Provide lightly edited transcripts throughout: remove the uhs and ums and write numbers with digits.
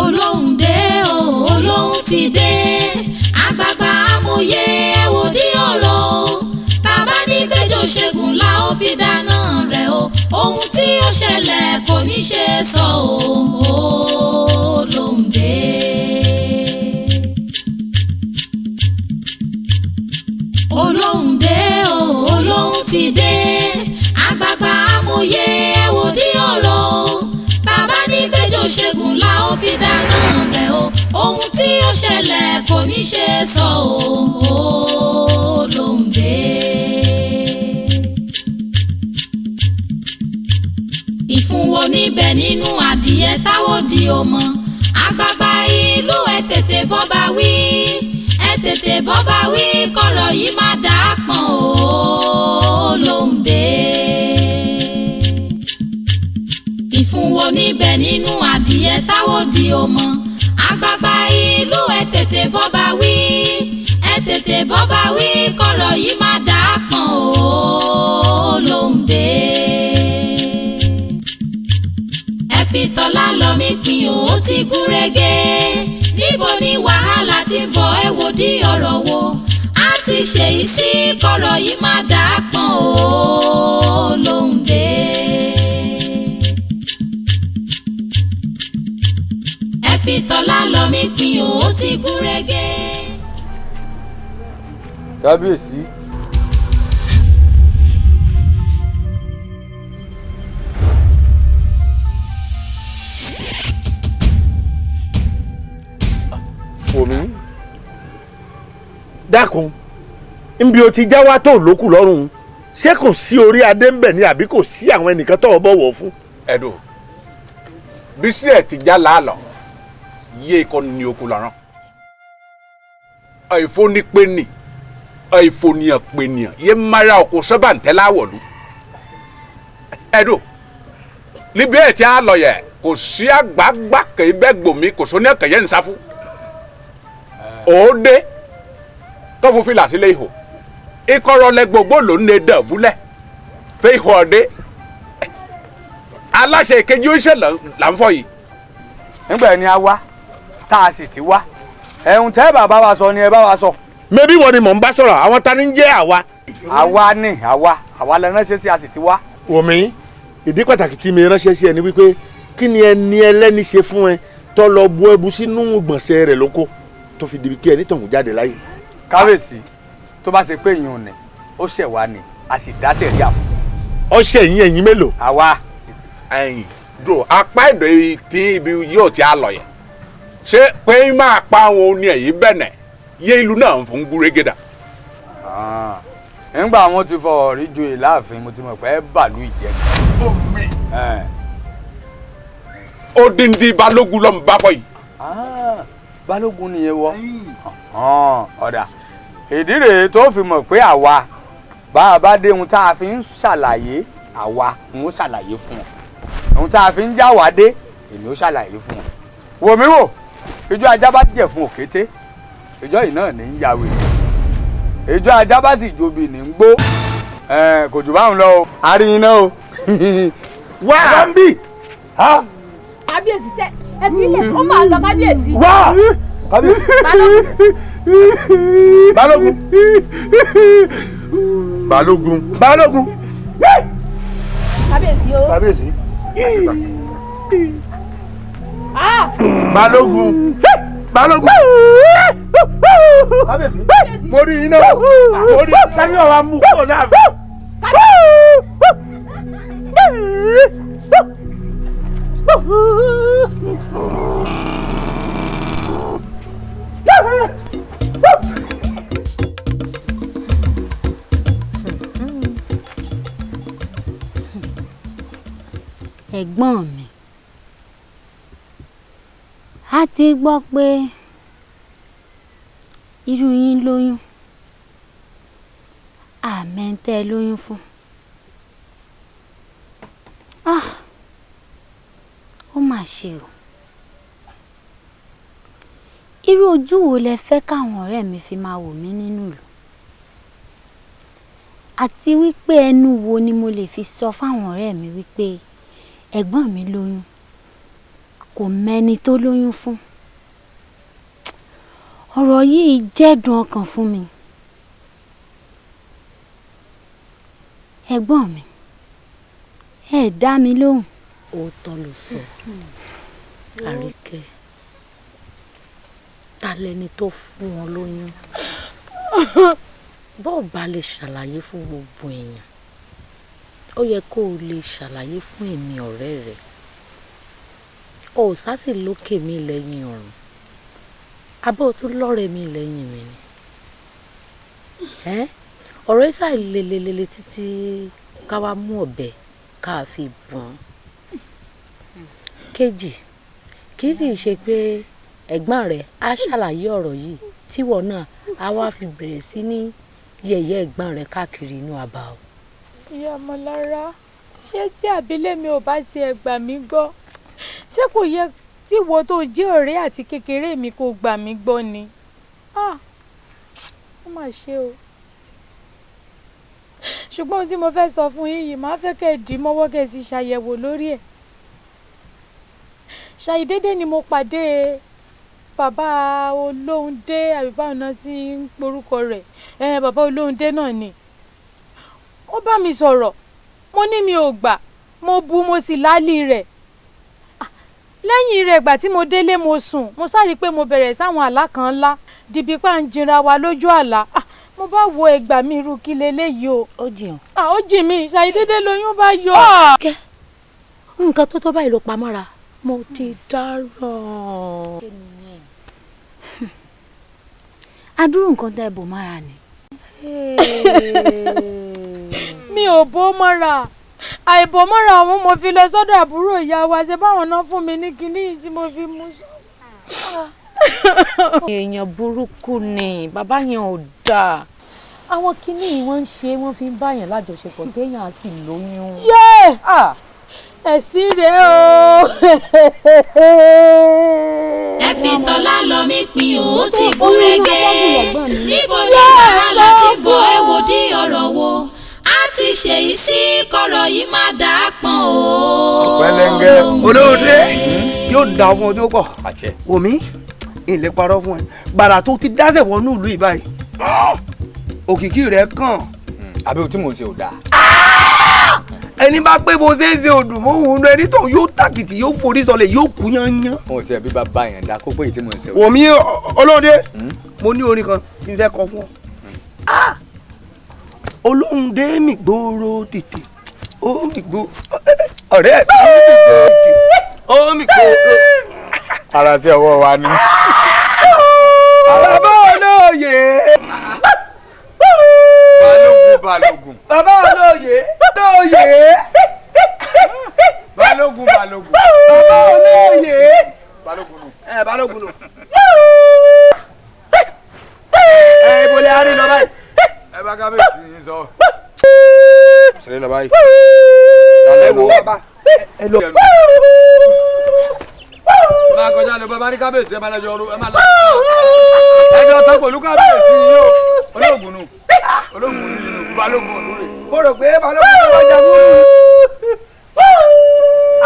Olóhùn dé o, olóhùn ti dé, àgbààgbà amòye ẹ wò dí ọ̀rọ̀ o. Tàbá ní bẹ́jọ́ ṣẹ́gun la ó fi dáná rẹ̀ o, ohun tí ó ṣẹlẹ̀ kò ní ṣe sọ o. Olóhùn dé. Olóhùn dé o, olóhùn ti dé, àgbààgbà amòye ẹ wò dí ọ̀rọ̀ o. Tàbá ní bẹ́jọ́ ṣẹ́gun la ó fi dáná rẹ̀ o, ohun tí ó ṣẹlẹ̀ kò ní ṣe sọ o. Olóhùn dé. Ìfúnwo níbẹ̀ nínú adìyẹ táwọ̀ di ọmọ. Àgbààgbà ìlú ẹ tètè bọ́ba wí, ẹ tètè bọ́ba wí, kọ̀rọ̀ yìí má dà á pọ̀n o. Olóhùn dé. Ìfúnwo níbẹ̀ nínú adìyẹ táwọ̀ di ọmọ. Àgbààgbà ìlú ẹ tètè bọ́ba wí, ẹ tètè bọ́ba wí, kọ̀rọ̀ yìí má dà á pọ̀n o. Olóhùn dé. Ẹ fi tọ́lá lọ mí pin o, ó ti gúnrégé. Níbo ni wàhálà ti ń bọ̀, ẹ wò dí ọ̀rọ̀ wo. A ti ṣèyí sí kọ̀rọ̀ yìí má dà á pọ̀n o. Olóhùn dé. Ẹ fi tọ́lá lọ mí pin o, ó ti gúnrégé. Kábíyèsí. Wòmí, dákun, nbí o ti já wá tó lókù lọ́rùn, ṣé kò sí orí adé ń bẹ̀ ni àbí kò sí àwọn ẹnìkan tó o bọ̀wọ̀ fún? Ẹ̀dùn bísí ẹ̀ ti já làálọ̀ yé ikọ́ ni oko lọ́rùn. Àìfónípénì àìfóníyànpénìyàn yé mara oko sábà ń tẹ́lá wọ̀lú. Ẹ̀dùn níbi ẹ̀ tí a lọ yẹ kò sí àgbààgbà kẹ́ bẹ́ẹ̀ gbòmí kò sóní ẹ̀kẹ́yẹ́ ń sáfù. Òde tọ́fù fìlà sílé ihò ìkọ̀rọ̀ lẹ gbogbo ló ń lè dàbúlẹ̀ fẹ́ ihò ọ̀dẹ aláṣẹ ìkejì ó ṣẹlẹ̀ là ń fọ yìí. Nígbà ẹni a wá tá a sì ti wá, ẹ̀hún tẹ́ bàbá wa sọ ni ẹ bá wa sọ. Mẹbí wọn ni mò ń bá sọ̀rọ̀, àwọn ta ni ń jẹ́ àwa. Àwa ni àwa, àwa lẹ ránṣẹ́ sí, a sì ti wá. Wòmí, ìdí pàtàkì tí mi ránṣẹ́ sí ẹ ni wípé kí ni ẹni ẹlẹ́ni ṣe fún ẹ tó lọ bu ẹbu sínú gbọ̀nsẹ̀ rẹ̀ lóko tó fi dibi pé ẹni tọ̀hún jáde láyé. Kábíyèsí, tó bá ṣe pé èèyàn ò ní ó ṣẹ̀ wá ni a sì dá sẹ̀ríà fún. Ọṣẹ yín ẹ̀yin mélòó? Àwa. Ẹ̀yin dùn apá ẹ̀dọ̀ tí ibi yóò ti á lọ yẹn ṣé pé máa pa àwọn oní ẹ̀yìn bẹ̀nẹ̀ yé ìlú náà fún gúrégédà. Nígbà wọn ti fọ ọ̀rí joyè láàfin, mo ti mọ̀ pé bàálù ìjẹun. Odindi balógun ló ń bá fọ yìí. Balógun nìyẹn wọ. Ọ̀dà ìdí rèé tó fi mọ̀ pé àwa bá a bá dé ohun tá a fi ń ṣàlàyé, àwa ń ó ṣàlàyé fún ọ. Ohun tá a fi ń já wa dé, èmi ó ṣàlàyé fún ọ. Wò mí wò, ìjọ ajá bá jẹ̀ fún òkété, ìjọ yìí náà ní ń ya wèrè. Ìjọ ajá bá sì jobi ní ń gbó. Kò jù báwọn lọ o, a rí iná o. Wá ń bì. Kábíyèsí sẹ́, ẹ fi ilẹ̀ ó máa lọ kábíyèsí. Wá! Kábíyèsí. Balógun. Balógun. Balógun. Kábíyèsí o. Kábíyèsí. Balógun. Balógun. Kábíyèsí. Mo rí iná. Mo rí sáré ọ̀rọ̀ amú kúrò náà. Ẹ̀gbọ́n mi, a ti gbọ́ pé irú yín lóyún, àmẹ́ńtẹ́ lóyún fún. Ó mà ṣe o. Irú ojú wo lẹ fẹ́ káwọn ọ̀rẹ́ mi fi máa wò mí nínú ìlú? Àti wípé ẹnu wo ni mo lè fi sọ fáwọn ọ̀rẹ́ mi wípé ẹ̀gbọ́n mi lóyún, Kò mẹ́ni tó lóyún fún. Ọ̀rọ̀ yìí jẹ́dùn ọkàn fún mi. Ẹ̀gbọ́n mi, ẹ dá mi lóhùn. Òótọ́ ló sọ, Àríkẹ́. Ta lẹni tó fún wọn lóyún? Bó bá lè ṣàlàyé fún gbogbo èèyàn, ó yẹ kó o lè ṣàlàyé fún èmi ọ̀rẹ́ rẹ̀. O ò sásì lókè mi lẹ́yìn ọ̀run, abọ́ tún lọ́rẹ̀ mi lẹ́yìn mi ni. Ọ̀rọ̀ ìsà lelelele títí ká wá mú ọ̀bẹ ká fi bùn. Kejì, kì í ṣe pé ẹ̀gbọ́n rẹ̀ á ṣàlàyé ọ̀rọ̀ yìí tíwọ náà á wá fi bẹ̀rẹ̀ sí ní yẹ̀yẹ́ ẹ̀gbọ́n rẹ̀ káàkiri inú àbá o. Ìyá Ọmọlára, ṣé tí àbílẹ̀ mi ò bá tiẹ̀ gbà mí gbọ́, ṣé kò yẹ tí wo tó jẹ́ ọ̀rẹ́ àti kékeré mi kò gbà mí gbọ́ ni? Ó mà ṣe o. Ṣùgbọ́n ohun tí mo fẹ́ sọ fún yín yìí, màá fẹ́ kẹ́ ẹ dì mọ́wọ́ kẹ́ ẹ sì ṣàyẹ̀wò lórí ẹ̀. Ṣàìdédé ni mo pàdé bàbá Olóhundé, àbí báwọn náà ti ń porúkọ rẹ̀, bàbá Olóhundé náà ni. Ó bá mi sọ̀rọ̀, mo ní mi ò gbà, mo bu mo sì lálì rẹ̀. Lẹ́yìn rẹ̀ ìgbà tí mo délé mo sùn, mo sáré pé mo bẹ̀rẹ̀ sáwọn àlá kan ńlá, dìbí pa ń jinra wa lójú àlá. Mo bá wo ẹgbà mi irú kí leléyìí o. Ó jìn. Ó jìn mí, ṣàìdédé lóyún bá yọ. Nǹkan tó tó báyìí ló pamọ́ra, mo ti dáràn. Adúrú nǹkan tẹ́ bò mára ni. Mi ò bó mọ́ra, àìbò mọ́ra ọ̀hún mo fi lọ sọ́dọ̀ àbúrò ìyá wa, ṣe báwọn náà fún mi ní kinní tí mo fi mú sọ. Èèyàn burúkú ni bàbá yẹn, ò dáa. Àwọn kinní yìí wọ́n ń ṣe, wọ́n fi ń báyàn lájọṣepọ̀ téèyàn á sì lóyún. Ẹ̀sìn rèé o. Ẹ fi tọ́lá lọ mí pin o, ó ti gúnrégé. Níbo ni wàhálà ti bọ̀? Ẹ wò dí ọ̀rọ̀ wo a ti ṣèyí sí, kọ̀rọ̀ yìí má dà á pọ̀n o. Pẹ̀lẹ́ngẹ́ Olóòdé yóò dà fún ọ tí ó pọ̀. Wòmí, ìlẹ̀ parọ́ fún ẹ, gbàrà tó ti dáṣẹ̀ wọnú ìlú yìí báyìí, òkìkí rẹ̀ kàn. Àbí o tí mò ń ṣe ò dáa. Ẹni bá pé bó ṣe é ṣe òdùn mọ́ òun lọ, ẹni tó yóò tàkìtì yóò forí sọlẹ̀ yóò kú yányán. Mo ti ẹ̀ bí bàbá yẹn dá kó pé èyí tí mò ń ṣe. Wòmí Olóòdé, mo ní orin kan tí n fẹ́ kọ fún ọ. Olóhundé mi gbòòrò tètè, ó mi gbò ọ̀rẹ́ ó mi gbòòrò. Ara tí ọwọ́ wa ni. Bàbá olóye. Balógun balógun. Bàbá olóye olóye. Balógun balógun. Bàbá olóye. Balógun nù. Ẹ balógun nù. Ẹ ibo lè arí lọ báyìí. Ẹ bá kábíyèsí yín sọ. Ṣeré lọ báyìí. Ẹ wo bàbá. Ẹ lọ. Máa kọjá lọ bàbá ní kábíyèsí, ẹ máa lọ jọ ẹ máa lọ. Ẹ jọ tán pẹ̀lú kábíyèsí yín o. Olóògùn nù. Olóògùn nù yìí nù. Balógun olóore. Mo rò pé balógun ló wá jagun.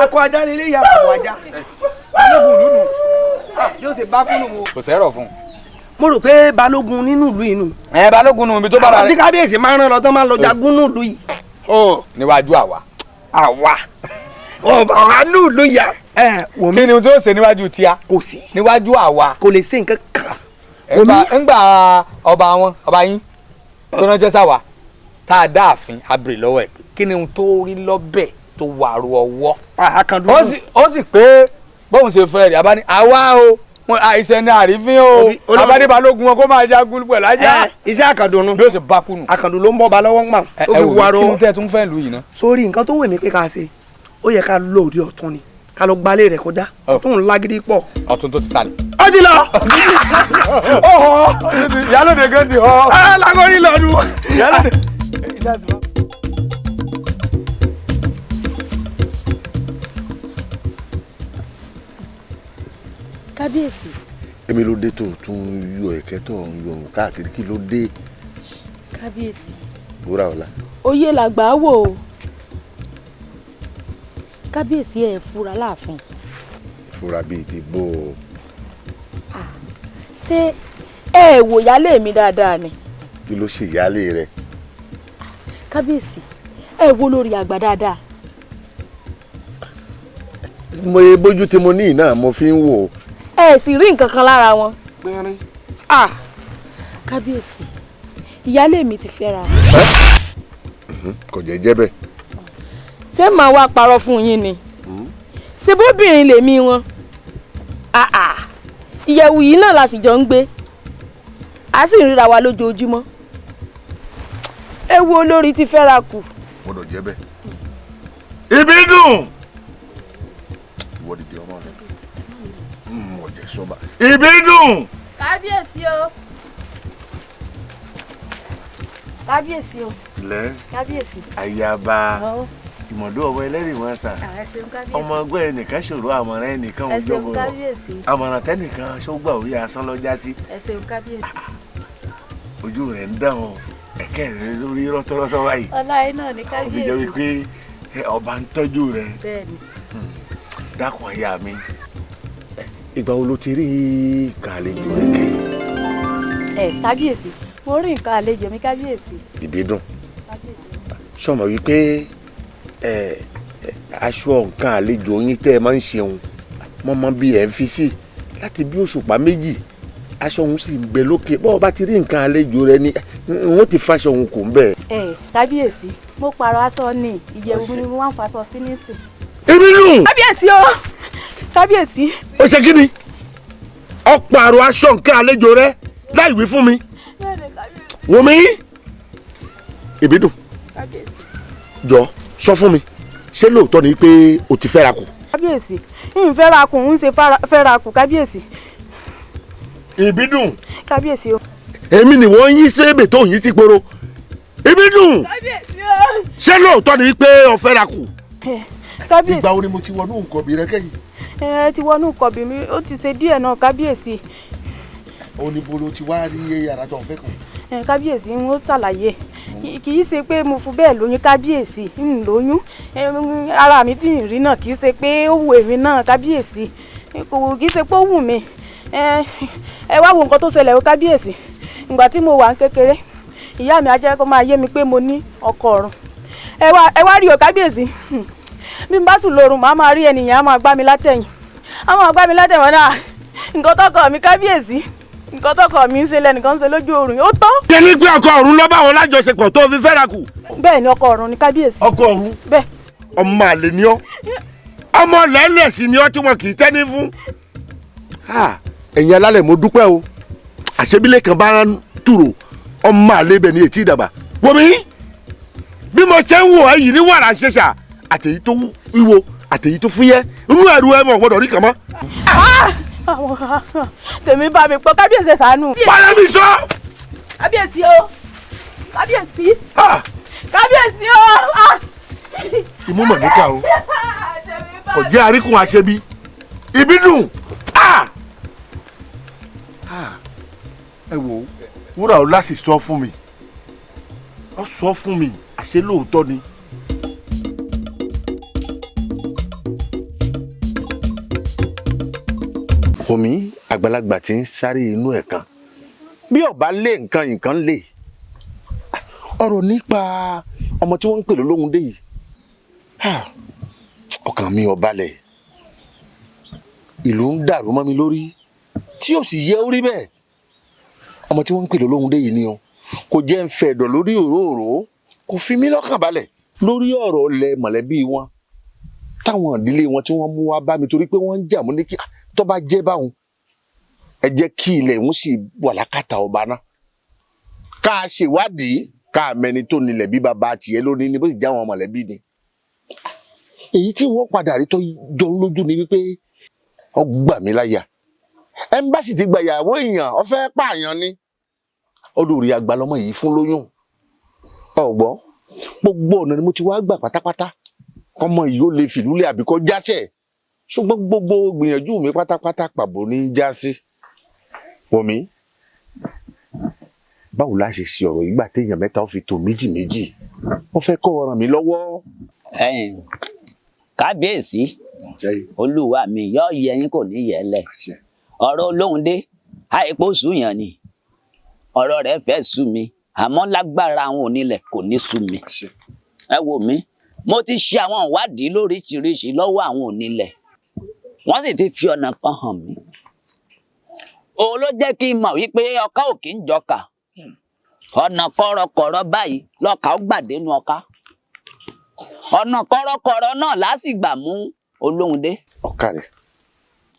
Akọ ajá ni ilé ìyá àbọ̀ ajá. Balógun ìlú nù. Yóò ṣe bá kúnnù wo. Kò sẹ́rọ̀ fún un. Mo rò pé balógun nínú ìlú yìí nù. Ẹ balógun nù ibi tó bára rẹ. Àwọn tí kábíyèsí máa ń rán lọ tán máa ń lọ jagun nínú ìlú yìí. Níwájú àwa. Àwa. Ọba wa nínú ìlú yìí. Ẹ wò mí. Kí ni o tó ṣe níwájú tíá? Kò sí. Níwájú àwa. Kò lè ṣe nǹkan kan. Ńgbà ọba wọn, ọba yín tó ránṣẹ́ sáwa, tá a dá ààfin abèrè lọ́wọ́ ẹ̀ kí ni ohun tó rí lọ́bẹ̀ tó wàrú ọwọ́. Ó sì pé bóun ṣe fẹ́ rẹ̀ abá ní àwa o, àìsàn ní àrífín o, abá ní balógun wọn kó máa jagun pẹ̀lú ajá. Iṣẹ́ àkàndùn nu. Bí ó ṣe bá kú nù. Àkàndùn ló ń bọ́ ba lọ́wọ́ ń gbà tó fi wàrú. Ẹ wò kí n tẹ́ tún fẹ́ lù yìí ná. Sórí nǹkan tó wù mí pé ká ṣe, ó yẹ ká lọ òde ọ̀tún ni, ká lọ gbalé rẹ̀ kọjá, ọ̀tún lágídí pọ̀. Ọ̀tún tó ti sálẹ̀. Ó ti lọ. Ọ̀họ́. Ìyálòdè gan di họ. Ẹ lágọ́rí lọ́dún. Ìyálòdè. Kábíyèsí. Èmi ló dé tó tún yọ ẹ̀kẹ́ tó ń yọ òun káàkiri, kí ló dé? Kábíyèsí. Wúrà ọ̀la. Oyè làgbà wò ó. Kábíyèsí, ẹ fura láàfin. Fura bíi ti bó o. Ṣé ẹ wò ìyálé mi dáadáa ni? Kí ló ṣe ìyálé rẹ? Kábíyèsí, ẹ wo lórí àgbà dáadáa. Mo ye bójú tí mo ní náà mo fi ń wò. Ẹ sì rí nǹkan kan lára wọn. Pínrín. Kábíyèsí, ìyálé mi ti fẹ́ra. Kò jẹ́ jẹ́ bẹ́ẹ̀. Ṣé màá wá parọ́ fún yín ni? Ṣé bóbìnrin lèmi wọn? Ìyẹ̀wù yìí náà la sì jọ ń gbé, a sì ń ríra wa lójoojúmọ́. Ewu olórí ti fẹ́ra kù. Gbọ́dọ̀ jẹ́ bẹ́ẹ̀. Ibi dùn. Ìwọ dìde ọmọ rẹ. Ọ̀jẹ̀ sọ́ba. Ibi dùn. Kábíyèsí o. Kábíyèsí o. Lẹ́. Kábíyèsí. Ayaba. Ìmọ̀dó ọmọ ẹlẹ́rìí wọn sà. Ọmọ ọgbẹ́ ẹnìkan ṣòro àmọ̀ràn ẹnìkan ò jọ̀bọ̀. Àmọ̀ràn tẹ́nìkan ṣógbà orí asán lọ́jà sí. Ẹ ṣeun kábíyèsí. Ojú rẹ̀ ń dán o, ẹ̀kẹ́ rẹ̀ lórí rọ́tọ́rọ́tọ́ báyìí. Ọlá iná ní kábíyèsí. Ó fi jẹ́ wípé ọba ń tọ́jú rẹ̀. Bẹ́ẹ̀ni. Dákun aya mi. Ìgbà wo ló ti rí nǹkan àlejò rẹ kẹ́yìn? Ẹ kábíyèsí, mo rí nǹkan àlejò mi kábíyèsí. Ìbídùn. Sọmọ wípé aṣọ nǹkan àlejò yín tẹ́ ẹ máa ń ṣeun mọ́mọ́ bí ẹ̀ ń fi sí láti bí òṣùpá méjì, aṣọ òun sì ń bẹ lókè. Bọ́ọ̀ bá ti rí nǹkan àlejò rẹ ni wọ́n ti faṣọ òun kò ń bẹ̀. Ẹ kábíyèsí, mo pààrọ̀ aṣọ ní ìyẹ̀wù ni mo wá ń faṣọ sí nísìn. Ìbídùn. Kábíyèsí o, kábíyèsí. Ó ṣe kí ni? Ó pààrọ̀ aṣọ nǹkan àlejò rẹ láì wí fún mi. Wò mí. Ìbídùn, jọ sọ fún mi, ṣé lóòótọ́ ni pé o ti fẹ́ra kù? Kábíyèsí, ń fẹ́ra kù, ń ṣe fẹ́ra kù kábíyèsí. Ìbídùn. Kábíyèsí o. Èmi ni wọ́n yín sébè tó yín sí poro. Ìbídùn. Kábíyèsí o. Ṣé lóòótọ́ ni pé o fẹ́ra kù? Kábíyèsí. Ìgbà wo ni mo ti wọnú nǹkan bí rẹ kẹ́yìn? Ẹ ti wọnú nǹkan bí mi, ó ti ṣe díẹ̀ náà kábíyèsí. Ó ní bolo ti wá rí yàrá tó ń fẹ́ kàn. Kábíyèsí, ń ó ṣàlàyé. Kì í ṣe pé mo fún bẹ́ẹ̀ lóyún kábíyèsí, ń lóyún. Ara mi tí ń rí náà kì í ṣe pé ó wù èmi náà kábíyèsí. Kì í ṣe pé ó wù mí. Ẹ wá wo nǹkan tó ṣẹlẹ̀ o kábíyèsí. Ìgbà tí mo wà ń kékeré, ìyá mi á jẹ́ kó máa yé mi pé mo ní ọkọ ọ̀run. Ẹ wá rí o kábíyèsí. Bí n bá sùn lórun, màá máa rí ènìyàn á máa gbá mi látẹ̀yìn. Á máa gbá mi látẹ̀yìn wọn náà. Nǹkan tọkọ mi kábíyèsí, nǹkan tọkọ mi ń ṣe lẹ́nìkan ń ṣe lójú oorun, ó tán. Kí ni pé ọkọ ọ̀run ló bá wọn lájọṣepọ̀ tó fi fẹ́ra kù? Bẹ́ẹ̀ ni ọkọ ọ̀run ni kábíyèsí. Ọkọ ọ̀run? Bẹ́ẹ̀. Ọmọ àlè ni ọ́, ọmọ lẹ́lẹ̀ sì ni ọ́ tí wọn kì í tẹ́ni fún. Ẹ̀yin alálẹ̀ mo dúpẹ́ o, àṣebílẹ̀ kan bá tùrò, ọmọ àlè bẹ̀ ni ètí ìdàgbà. Wò mí, bí mo ṣe ń wò ẹ́ yìí ní wàrà ṣẹṣà, àtẹ̀yí tó wíwo àtẹ̀yí tó fúyẹ́, inú ẹ̀rù ẹ̀ mọ̀ gbọ́dọ̀ rí kàn mọ́. Tèmi bá mi pọ̀ kábíyèsí ṣàánú. Báyọ̀ mi sọ. Kábíyèsí o, kábíyèsí, kábíyèsí o. Imú mọ̀ níkà o, kò jẹ́ àríkùn àṣebi, Ìbídùn. Ẹ wo wúrà ọlá sì sọ fún mi, ó sọ fún mi àṣé lóòótọ́ ni. Omi àgbàlagbà tí ń sáré inú ẹ̀ kan bí ọba lé nǹkan nǹkan lè. Ọ̀rọ̀ nípa ọmọ tí wọ́n ń pè lólóhùn dé yìí, ọkàn mi ò balẹ̀, ìlú ń dàrú mọ́ mi lórí tí ò sì yẹ ó rí bẹ́ẹ̀. Ọmọ tí wọ́n ń pè lólóhùn dé yìí ni o, kò jẹ́ ń fẹ̀dọ̀ lórí òróòró, kò fi mí lọ́kàn balẹ̀ lórí ọ̀rọ̀ ilẹ̀ mọ̀lẹ́bí wọn táwọn ìdílé wọn tí wọ́n mú wá bá mi torí pé wọ́n ń jà mú ní kí tó bá jẹ́ báwọn, ẹ jẹ́ kí ilẹ̀ ń sì wà lákàtà ọba náà, ká a ṣèwádìí ká a mẹni tó nílẹ̀ bí bàbá tiẹ̀ lónìí ni bó sì já àwọn mọ̀lẹ́bí ni. Èyí tí wọ́n padà rí tó jọ ń lójú ni wípé ó gbà mí láyà, ẹmbásì ti gba ìyàwó èèyàn, ó fẹ́ pààyàn ni. Olórí àgbà lọmọ yìí fún lóyún ọgbọ́n, gbogbo ọ̀nà ni mo ti wá gbà pátápátá kọ́mọ yìí ó lè fìlúlẹ̀ àbí kó jásẹ̀, ṣùgbọ́n gbogbo gbìyànjú mi pátápátá pàbó ní í já sí. Wọ̀mí, báwo la ṣe ṣe ọ̀rọ̀ yìí gbà téèyàn mẹ́ta ó fi tó méjì méjì? Wọ́n fẹ́ kọ́ ọ̀ràn mi lọ́wọ́. Ẹ̀yin kábíyèsí, Olúwa mi yọ yẹ yín kò ní yẹ lẹ̀. Ọ̀rọ̀ Olóhùn dé àìpó sùn yàn ni ọ̀rọ̀ rẹ̀ fẹ́ sú mi, àmọ́ lágbára àwọn onílẹ̀ kò ní sú mi. Ẹ wò mí, mo ti ṣe àwọn ìwádìí lóríṣiríṣi lọ́wọ́ àwọn onílẹ̀, wọ́n sì ti fi ọ̀nà kan hàn mí. Òun ló jẹ́ kí n mọ̀ wípé ọká ò kí ń jọkà, ọ̀nà kọ̀rọ̀kọ̀rọ̀ báyìí lọ́kà ó gbàdénú ọká, ọ̀nà kọ̀rọ̀kọ̀rọ̀ náà lásìgbà mú Olóhùn dé. Ọ̀ka rẹ̀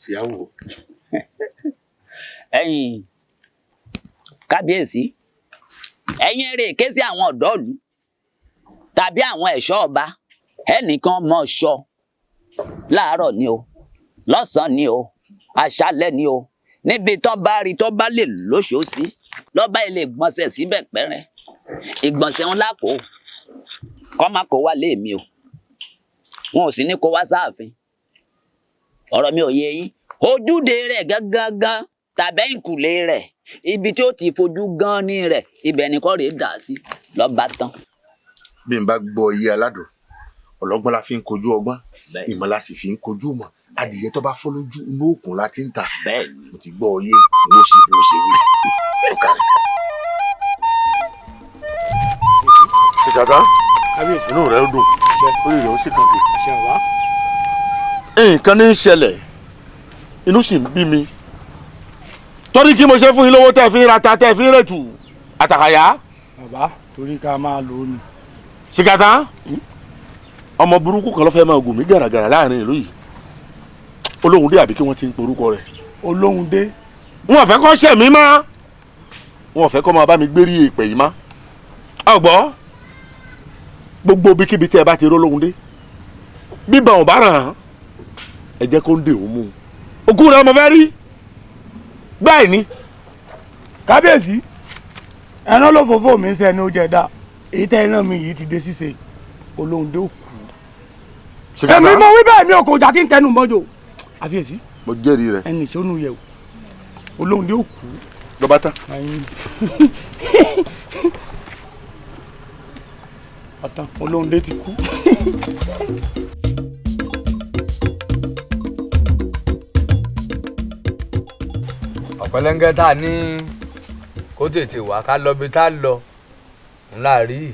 síyáwó. Ẹ̀yin kábíyèsí, ẹ̀yin eré ké sí àwọn ọ̀dọ́ ìlú tàbí àwọn ẹ̀ṣọ́ ọba, ẹnìkan mọ̀ ṣọ́ láàárọ̀ ni o, lọ́sàn-án ni o, àṣálẹ́ ni o, níbi tó bá rí tó bá lè lóṣooṣì lọ́ba ilé ìgbọ̀nsẹ̀ síbẹ̀ pẹ́rẹ́ ìgbọ̀nsẹ̀ ńlá kó kọ́ má kó wá lé mi o, wọn ò sì ní kó wá sáàfin. Ọ̀rọ̀ mi ò yé yín. Ojúde rẹ̀ gángan tàbẹ́ ìkùlé rẹ̀, ibi tí ó ti fojú gan ní rẹ̀, ibẹ̀ ni kọ́ rèé dà sí lọ́ba tán. Bí n bá gbọ́ iye aládùn, ọlọ́gbọ́n la fi ń kojú ọgbọ́n, ìmọ̀ la sì fi ń kojú mọ̀. Adìyẹ tó bá fọ́ lójú inú òkun la ti ń tà. Mo ti gbọ́ iye, mo sì bó ṣe wí. Sìkàtà, inú rẹ̀ dùn, orí rẹ̀ ó sì kàn kì. Nǹkan ní í ṣẹlẹ̀, inú sì ń bí mi. Torí kí mo ṣe fún yín lówó tẹ́ fi ń rata tẹ́ fi ń rètù àtàkàyà. Bàbá, torí ká máa lò ó ni. Sìkàtà, ọmọ burúkú kan ló fẹ́ máa gùn mí gàràgàrà láàrin ìlú yìí. Olóhùn dé àbí kí wọ́n ti ń porúkọ rẹ̀. Olóhùn dé. Wọn ò fẹ́ kó ṣẹ̀ mí mọ́, wọn ò fẹ́ kó máa bá mi gbérí èpè yìí mọ́. Ọ̀gbọ́, gbogbo ibikíbi tí ẹ bá ti rí Olóhùn dé, bíbá ò bá ràn án, ẹ jẹ́ kó ń dè òun mú un. Ogún rẹ̀ ọmọ fẹ́ rí bẹ́ẹ̀ ni. Kábíyèsí, ẹran ló fòfò mi ń sẹ́ni ó jẹ dá, èyí tẹ́ ẹran mi yìí ti dé ṣíṣe, Olóhùn dé òkú. Èmi mo wí bẹ́ẹ̀ mi ò kò jà tí ń tẹnu mọ́jọ. Àfiyèsí. Mo jẹ́rìí rẹ̀. Ẹnì sọ́nù yẹ̀ wò, Olóhùn dé òkú. Lọ́ba tán. Ọ̀tán, Olóhùn dé ti kú. Ọ̀pẹ̀lẹ́ngẹ́ tá a ní kó tètè wá ká lọ bí tá a lọ ńlá rí.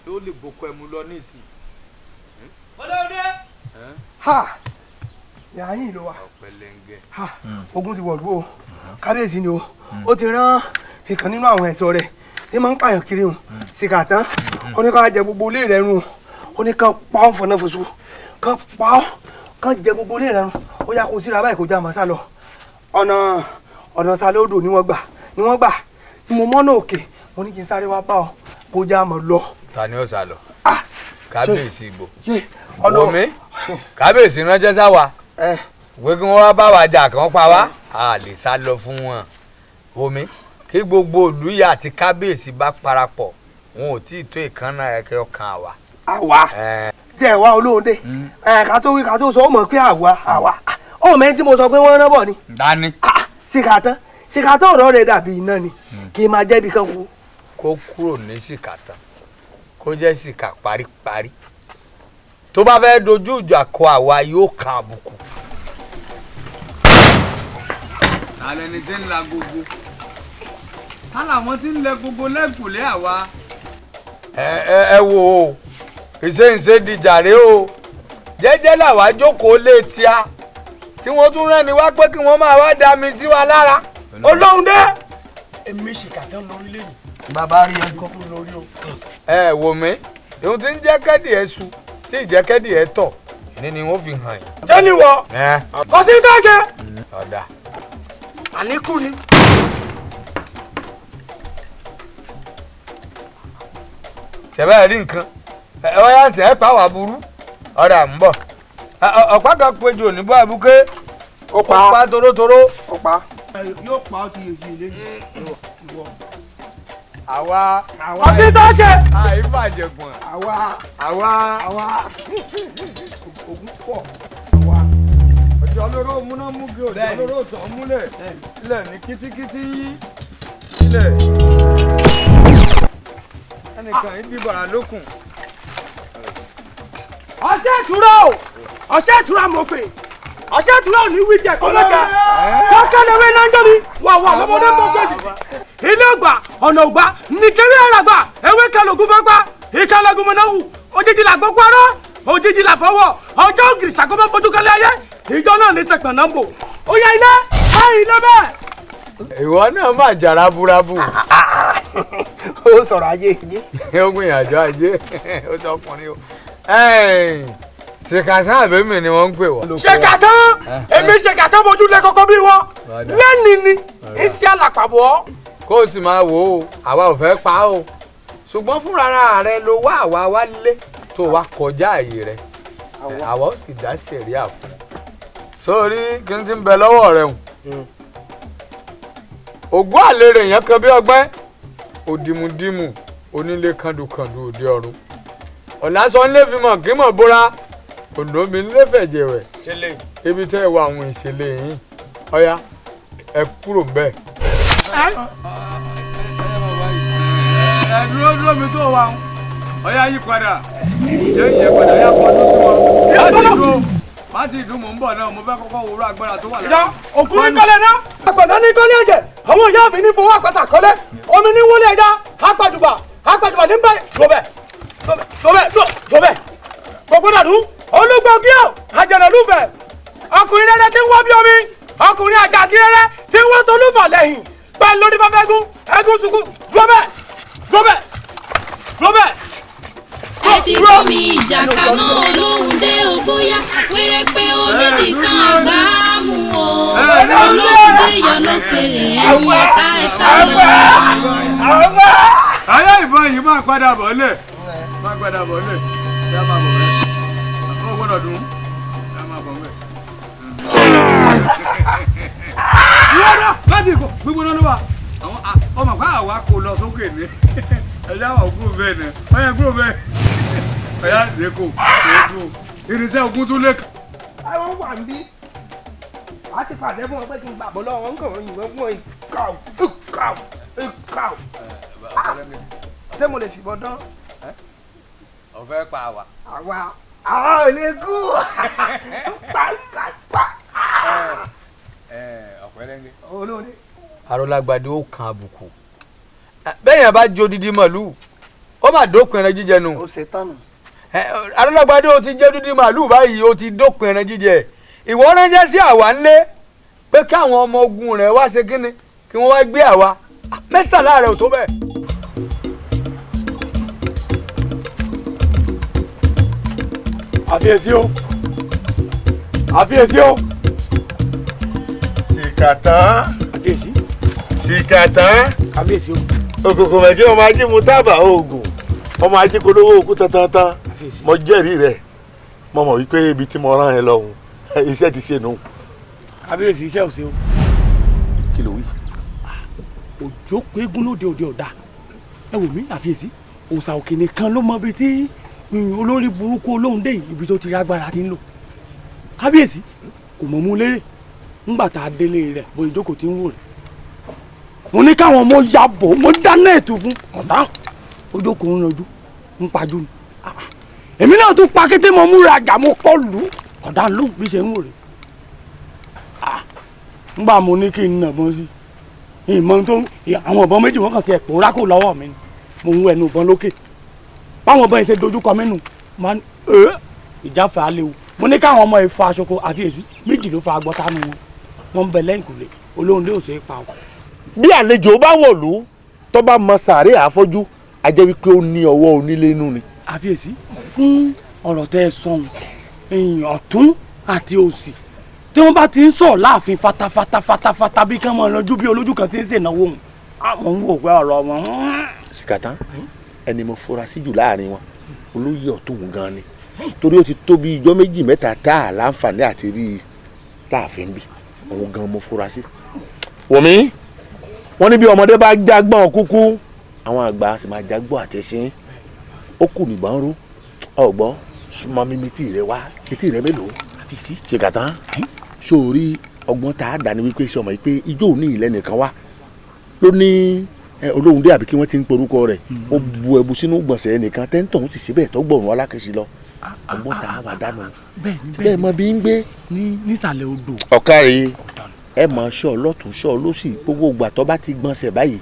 Ó lè boko ẹmu lọ nísìn. Olóhùn dé. Ha! Yàrá yìí ló wà. Ọ̀pẹ̀lẹ́ngẹ́. Ha! Ogun ti wọ̀lú o, kábíyèsí ni o, ó ti rán ìkan nínú àwọn ẹ̀ṣọ́ rẹ̀ tí máa ń pààyàn kiri hùn Sìkàtàn, ó ní ká jẹ gbogbo ilé rẹ̀ run, ó ní ká pa ọ́ fọ̀nà fòṣù, ká pa ọ́, ká jẹ gbogbo ilé rẹ̀ run, ó yá kó síra báyìí kó já màá sá lọ. Ọ̀nà ọ̀nà sálẹ̀ odò ni wọ́n gbà ni wọ́n gbà ni mo mọ́nà òkè, mo ní kí n sáré wá bá ọ kó já mọ́ lọ. Ta ni ó sá lọ? Kábíyèsí ìbò. Wòmí, kábíyèsí ránṣẹ́ sáwa pé kí wọ́n wá bá wa jà kàn pa wá, a lè sá lọ fún wọn. Wòmí, kí gbogbo ìlú yìí àti kábíyèsí bá parapọ̀, wọn ò tí ì tó ìkànnà ẹ̀kẹ́ ọkàn àwa. Àwa tí ẹ wá Olóhùn dé, ká tó wí ká tó sọ, ó mọ̀ pé àwa àwa ó mẹ́rin tí mo sọ pé wọ́n rán bọ̀ ni. Dání. Sìkàtàn, Sìkàtàn ọ̀rọ̀ rẹ̀ dàbí iná ni, kì í máa jẹ́ ibi kan kú. Kó kúrò ní Sìkàtàn, kó jẹ́ sìkà paríparí, tó bá fẹ́ dojú ìjà kọ àwa yóò kan àbùkù. Ta lẹni tí ń la gbogbo? Ta làwọn tí ń lẹ gbogbo lẹ́kùnlé àwa? Ẹ ẹ wo o, ìṣe dìjàre o, jẹ́jẹ́ làwa jókòó lé tíá tí wọ́n tún rán ni wá pé kí wọ́n máa wá dá mi sí wa lára. Olóhùn dé. Èmi Sìkàtàn lórí lẹ́yìn. Bàbá rí ẹ kọ́ lórí o. Ẹ wò mí, ohun tí ń jẹ́ kẹ́dì ẹ su tí ìjẹ́ kẹ́dì ẹ tọ̀ ní ni wọ́n fi hàn yín. Ṣé ni wọ? Kò sí tó ṣe. Ọ̀dà. Àníkù ni. Ṣẹ̀bẹ́ rí nǹkan, ẹ wá yá sẹ́ pa wà burú, ọ̀dà ń bọ̀. Ọ̀pá kan péjọ níbọ̀ àbúké, ó pa torótoró. Ó pa. Yóò pa ọ́ ti yèjì ilé ìwọ. Àwa. Ọtí tó ṣe. Àìfàjẹ̀gbọ̀n. Àwa. Àwa. Àwa. Ògùn pọ̀. Àwa. Ọjọ́ lóró múná múgi, ọjọ́ lóró tàn múlẹ̀. Ilẹ̀ ní kítíkítí yí. Ilẹ̀. Ẹnìkan yìí dìbàrà lókun. Ọṣẹ ìtura o. Ọ̀sẹ̀ ìtura mọ̀ pé ọ̀sẹ̀ ìtura ò ní wí jẹ kọ́ lọ́sẹ̀. Kọ́kẹ́lẹ́wé náà ń jọ́ mi wà wà lọ́mọdé mọ̀ pé ilé ọgbà ọ̀nà ọgbà nìkẹ́rẹ́ àràgbà ewé kẹlògún bá gbá ìkẹlẹ́gùn mọ̀nàwù òjijì làgbọ́ kwarọ́ òjijì làfọwọ́ ọjọ́ ògiri sàkóbá fojú kẹlẹ́ ayé ìjọ náà ní sẹpẹ̀ náà ń bò ó yá ilé ẹ ilé bẹ́ẹ̀. Ìwọ náà máa jà raburabu. Ó sọ̀rọ̀ ajé. Ó gbìyànjú ajé ó sọ ọkùnrin o. Ṣèkàtàn àbẹ́mi ni wọ́n ń pè wọ́n. Ṣèkàtàn èmi ṣèkàtàn bojú lẹ kọ́kọ́ bí wọ́n lẹ́ni ni iṣẹ́ àlàpàbọ̀. Kó o sì máa wò ó àwa ò fẹ́ pa ó ṣùgbọ́n fúnra rẹ ló wá àwa wá lé tó wá kọjá àyè rẹ àwa ó sì dá sẹ̀ríà fún un. Sórí kí n ti ń bẹ lọ́wọ́ rẹ hùn ògùn àlèrè yẹn kan bí ọgbẹ́ òdìmúdìmù onílé kàndùkàndù òde ọ̀run ọ̀làsọ ńlẹ́ fi mọ̀ kí mọ̀ bóra òǹdó mi ńlẹ́ fẹ̀jẹ̀ wẹ̀ ibi tẹ́ ẹ wọ àwọn ìṣẹ̀lẹ̀ yìí ọ̀ya ẹ kúrò ńbẹ̀. Ẹ dúró dúró mi tó wà ń ọ̀ya yí padà jẹ́ ìyẹn padà yá kọ́ ọdún sí wọn láti dúró má ti dùn mò ń bọ̀ náà mo fẹ́ kọ́kọ́ wúrọ̀ agbára tó wà lára. Òkú ní kọ́lé náà àgbàdo ní kọ́lé ẹ̀jẹ̀ àwọn ìyá mi ní fowó àpáta kọ́lé omi ní wọlé ẹja apàjùbà apàjùbà ní báyìí lọ́bẹ̀ lọ́bẹ̀ lọ́bẹ̀ gbogbo dàdú olùgbògíò àjẹnàlúfẹ̀ ọkùnrin rere tí ń wọ́ bí omi ọkùnrin àjàtí rere tí ń wọ́ tolúfà lẹ́yìn pẹ̀lú lórí fẹ́fẹ́ gún ẹgún sunkún lọ́bẹ̀ lọ́bẹ̀ lọ́bẹ̀. Ẹ ti kó mi ìjà kaná olóhùn dé ogóyá wéré pé oníbìkan àgbà á mú o olóhùn dé yọ lókèrè ẹ̀yìn ọ̀tá ẹ̀ sá lọ. Ayé ìbọn yìí máa padà bọ̀ lẹ̀ máa padà bọ̀ lẹ̀ ṣé a máa bọ̀ bẹ́ẹ̀ ó gbọ́dọ̀ dùn ṣé a máa bọ̀ bẹ́ẹ̀. Yọ̀rọ̀ láti ìkó gbígbóná ló wà àwọn ọmọ pa àwa kò lọ sókè ní ẹ̀yà wà kúrò bẹ́ẹ̀ ni ọ̀yà kúrò bẹ́ẹ̀ ọ̀yà lẹ́kọ̀ọ́ lẹ́kọ̀ọ́ irinṣẹ́ ogun tún lẹ́kọ̀ọ́. Àwọn wà ń bí wàá ti pàṣẹ fún wọn pé kí n gbàgbọ́ lọ́wọ́ wọn kàn wọ́n yìnbọn fún wọn káw káw káw. Ṣé mo lè fìbọn dán? Ọ̀fẹ́ pa àwa. Àwa àwa ò lè kú. Pa pa pa. Ọ̀pẹ̀lẹ́ngẹ́. Olóore. Arọ́lágbádé ó kan àbùkù bẹ́ẹ̀ yẹn bá jó dídí màlúù ó mà dópin ẹran jíjẹ nù. Ó ṣe tán nù. Arọ́lágbádé ó ti jẹ́ dídí màlúù báyìí ó ti dópin ẹran jíjẹ ìwọ ránṣẹ́ sí àwa ńlé pé káwọn ọmọ ogun rẹ̀ wá ṣe kínni kí wọ́n wá gbé àwa 13 rẹ̀ ò tó bẹ́ẹ̀. Àfiyèsí o àfiyèsí o. Ṣìkàtàn. Àfiyèsí. Ṣìkàtàn. Kábíyèsí o. Òkòkò mẹ́kí ọmọ ajé mu tábà oògùn ọmọ ajé polówó òkú tantantan mo jẹ́rìí rẹ̀ mo mọ̀ wípé ibi tí mo rán ẹ lọ́hùn iṣẹ́ ti ṣe nù. Kábíyèsí iṣẹ́ ò ṣe o. Kí ló wí. Òjò péégún lóde òde ọ̀dà ẹ wò mí àfiyèsí òòṣà òkè nìkan ló mọ ibi tí olórí burúkú olóhùn dé ibi tó ti rí agbára ti ń lò. Kábíyèsí kò mọ̀ mú lérè ńgbà tá a délé rẹ̀ bó ìjókòó ti ń wò rẹ̀ mo ní káwọn ọmọ ya bò mo dáná ètò fún ọ̀tá ojókòó ń ranjú ń pajú ni èmi náà tún pa kété mo múra àjà mo kọ́ lù ú ọ̀dà ló bí ṣe ń wò rè ńgbà mo ní kí n nà bọ́n sí ìmọ̀ tó àwọn ìbọn méjì wọ́n kàn ti ẹ̀ pòórá kò lọ́wọ́ mi ni mo ń wọ ẹnu ìbọn lókè báwọn ìbọn yìí ṣe dojú kọ mí nù máa ń ìjáfẹ́ alẹ́ o mo ní káwọn ọmọ ìfa aṣọko àfiyèsí méjì ló fa agbọ́tánú wọn wọn ń bẹ lẹ́yìn kùlé olóhùn lé òsè pa ọ. Bí àlejò bá wọ̀lú tó bá mọ sàárè àfọ́jú a jẹ́ wípé ó ní ọwọ́ onílé inú ni. Àfiyèsí fún ọ̀rọ̀ tẹ́ ẹ sọ̀hún èèyàn ọ̀tún àti òsì tí wọ́n bá ti ń sọ̀rọ̀ láàfin fatafata fatafata bí kán máa ranjú bí olójú kan ti ń ṣènáwó òun àwọn ń wò pé ọ̀rọ̀ wọn. Ṣìkàtàn ẹni mo fura sí jù láàrin wọn olóyè ọ̀tún gan ni torí ó ti tó bí ijọ́ méjì mẹ́ta tá a láǹfààní àti rí i láàfin bí òun gan mo fura sí. Wòmí wọ́n ní bí ọmọdé bá jágbọ́n kúkú àwọn àgbà sì máa jágbọ́n àtẹ̀sín ó kù nìgbọ́n ró ọ̀gbọ́n súnmọ́ mímí tí rẹ wá etí rẹ mélòó Ṣìkàtàn sórí ọgbọ́n tá a dà ní wípé sọmọ yìí pé ijó òní ilẹ̀ nìkan wá ló ní olóhùn dé àbí kí wọ́n ti ń porúkọ rẹ̀ ó bu ẹbu sínú gbọ̀nsẹ̀ nìkan tẹ́ńtọ̀hún ti ṣe bẹ́ẹ̀ tọ́gbọ̀rún alákẹ́sí lọ. Ọgbọ́n tá a wà dànù. Bẹ́ẹ̀ mọ bí ń gbé. Ní nísàlẹ̀ odò. Ọ̀kàrí ẹ mọ̀ ṣọ́ lọ́tún ṣọ́ lọ́sì, gbogbo ìgbà tó bá ti gbọ̀nsẹ̀ báyìí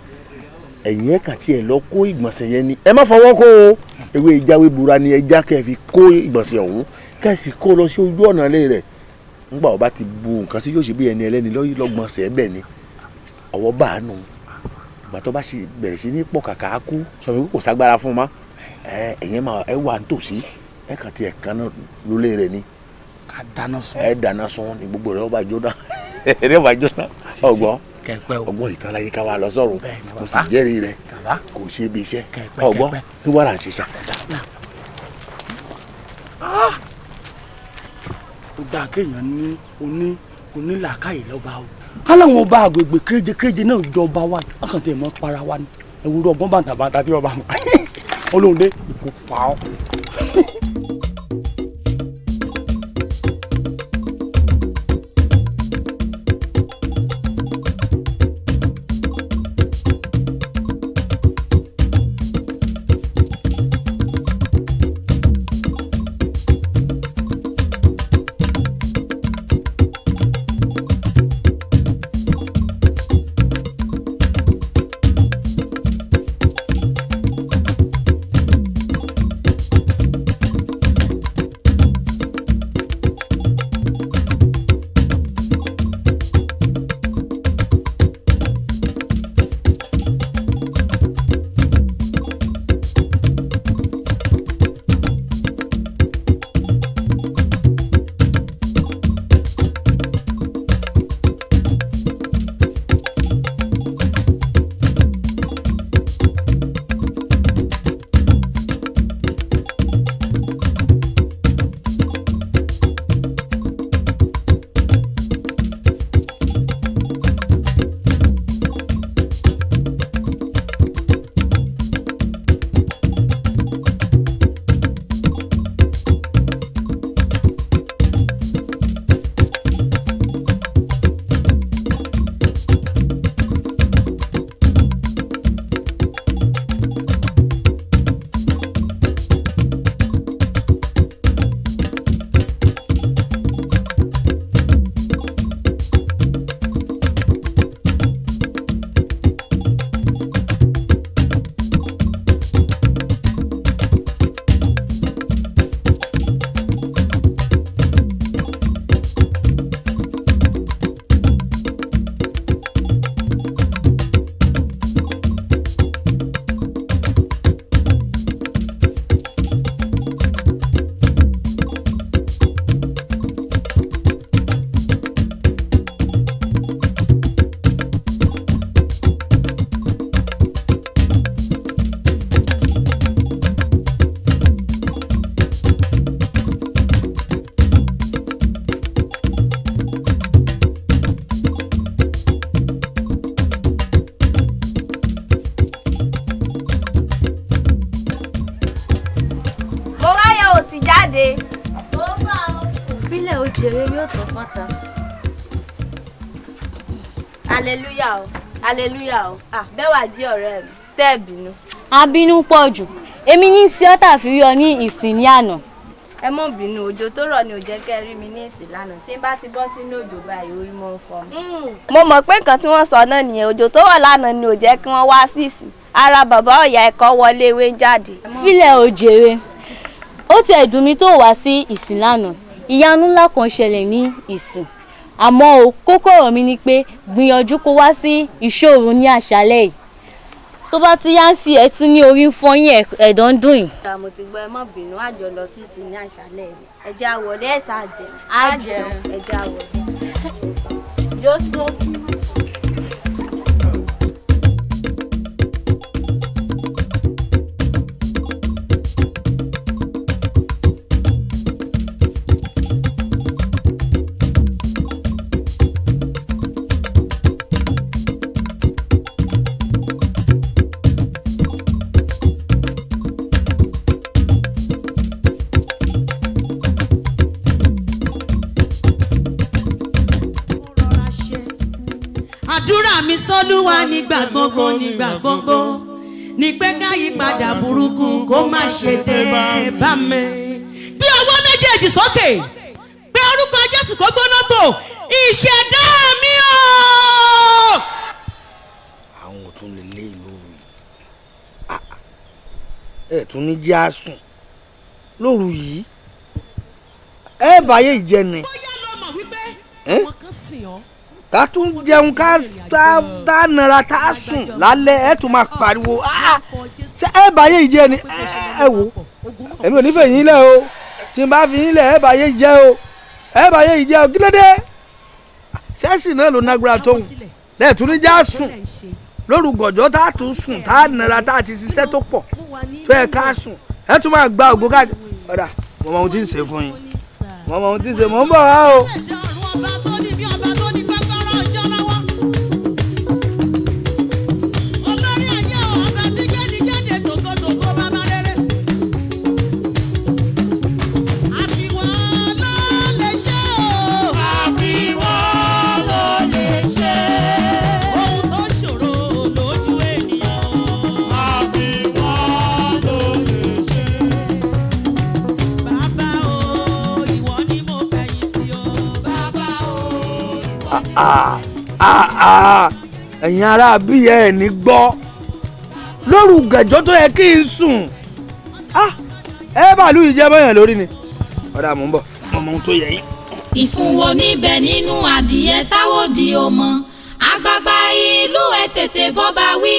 ẹ̀yìn ẹ̀ kàn tiẹ̀ lọ kó ìgbọ̀nsẹ̀ yẹn ni, ẹ má fọwọ́ kó o, ewé ìjáwé bura ni ẹja kẹ́ fi kó ìgbọ̀nsẹ̀ ọ̀hún, kẹ́ sì kó lọ sí ojú ọ̀nà ilé rẹ̀. Ńgbà ó bá ti bu nǹkan sí yóò ṣe bí ẹni ẹlẹ́ni lọ́gbọ̀nsẹ̀ bẹ́ẹ̀ ni ọwọ́ bá a nù. Ìgbà tó bá sì bẹ̀rẹ̀ sí ní pọ̀ kàkà kú sọ mi kò ságbára fún un mọ́, ẹ̀yìn máa ẹ wà nítòsí, ẹ kàn tiẹ̀ kan náà lólé rẹ̀ ni. Ká dáná sun. Ẹ dáná sun ni gbogbo rẹ̀ ó bá jóná, ẹ bá jóná. Ọgbọ́n ọgbọ́n ìtàn láyé ká wá lọ sọ̀rọ̀, mo sì jẹ́rìí rẹ̀ kò ṣe ibi iṣẹ́ ọgbọ́n kí wàrà ń ṣiṣà. Ó dáa kéèyàn ní onílàákàyè lọ́ba o. Káláwọn ọba àgbègbè kéréje kéréje náà jọba wa, ọkàn tẹ̀ mọ́ para wa ni ẹ̀wúrọ̀ ọgbọ́n bàǹtàbàǹtà tí ọba mọ̀ Olóhùndé ikú pa ọ́. Jáde. Bílẹ̀ òjèrè yóò tó fọ́ta. Aleluya o, aleluya o. Ah, bẹ́ẹ̀ wá jí ọ̀rẹ́ mi, tẹ́ ẹ̀ bínú. Abínú pọ̀ jù, èmi ní sí ọ́tà fi rí ọ ní ìsìn ní àná. Ẹ mọ̀ bínú, òjò tó rọ̀ ni ò jẹ́ kẹ́ rí mi ní ìsìn lánàá. Tí n bá ti bọ́ sínú òjò báyìí, orí mọ́ ń fọ́ mi. Mo mọ̀ pé nǹkan tí wọ́n sọ náà nìyẹn, òjò tó rọ̀ lánàá ni ò jẹ́ kí wọ́n wá sí ìsìn. Ara bàbá ọ̀yà ẹ̀kọ́ wọlé ewé ń jáde. Fílẹ̀ òjèrè, ó ti ẹ̀dùn mi tó wá sí ìsìn lánàá. Ìyanu ńlá kan ṣẹlẹ̀ ní ìsìn, àmọ́ o kókó ọ̀rọ̀ mi ni pé gbìyànjú kó wá sí ìṣòro ní àṣálẹ́ yìí. Tó bá ti yá ń sí ẹ tún ní orí ń fọyín ẹ̀dọ̀ ń dùn yìí. Mo ti gbọ́, ẹ má bínú, àjọ lọ sí ìsìn ní àṣálẹ́ yìí. Ẹ jẹ́ á wọlé, ẹ ṣáà jẹun. Á jẹun. Ẹ jẹ́ á wọlé. Jósó. Àdúrà mi sọ́lúwa nígbà gbogbo nígbà gbogbo ní pé ká yípadà burúkú kó má ṣe dé bá mi. Gbé ọwọ́ méjèèjì sókè, pé orúkọ Jésù kó gbóná tó ìṣẹ̀dá mi o. Àwọn ò tún lè lé ìlú mi, ẹ tún ní jẹ́ àsùn lóru yìí, ẹ báyé ìjẹni ká tún jẹun ká tá nara tá sùn lálẹ́, ẹ tún máa pariwo ẹ báyé ìjẹni. Ẹ wò, èmi ò ní fẹ́ yín lẹ̀ o, tí n bá fi yín lẹ̀ ẹ báyé ìjẹ o, ẹ báyé ìjẹ o. Kí ló dé? Ṣẹ́ẹ̀sì náà ló nágbára tóun lẹ́ẹ̀tún ní já sùn lóru gànjọ́, tá a tún sùn tá a nara tá a ti ṣiṣẹ́ tó pọ̀ tó yẹ ká sùn, ẹ tún máa gba ògo káàkiri. Ọ̀dà, mo mọ ohun tí ń ṣe fún yín, mo mọ ohun tí ń ṣe, mo ń bọ̀ wá o. Ẹ̀yin ará abíyẹ ẹ̀ ní gbọ́ lóru gẹ̀jọ́ tó yẹ kí n sùn, ẹ bàálù yìí jẹ́ bọ́yàn lórí ni. Ọ̀dà, mò ń bọ̀, mo mọ ohun tó yẹ yín. Ìfúnwo níbẹ̀ nínú adìyẹ táwọ̀ di ọmọ àgbààgbà ìlú, ẹ tètè bọ́ba wí,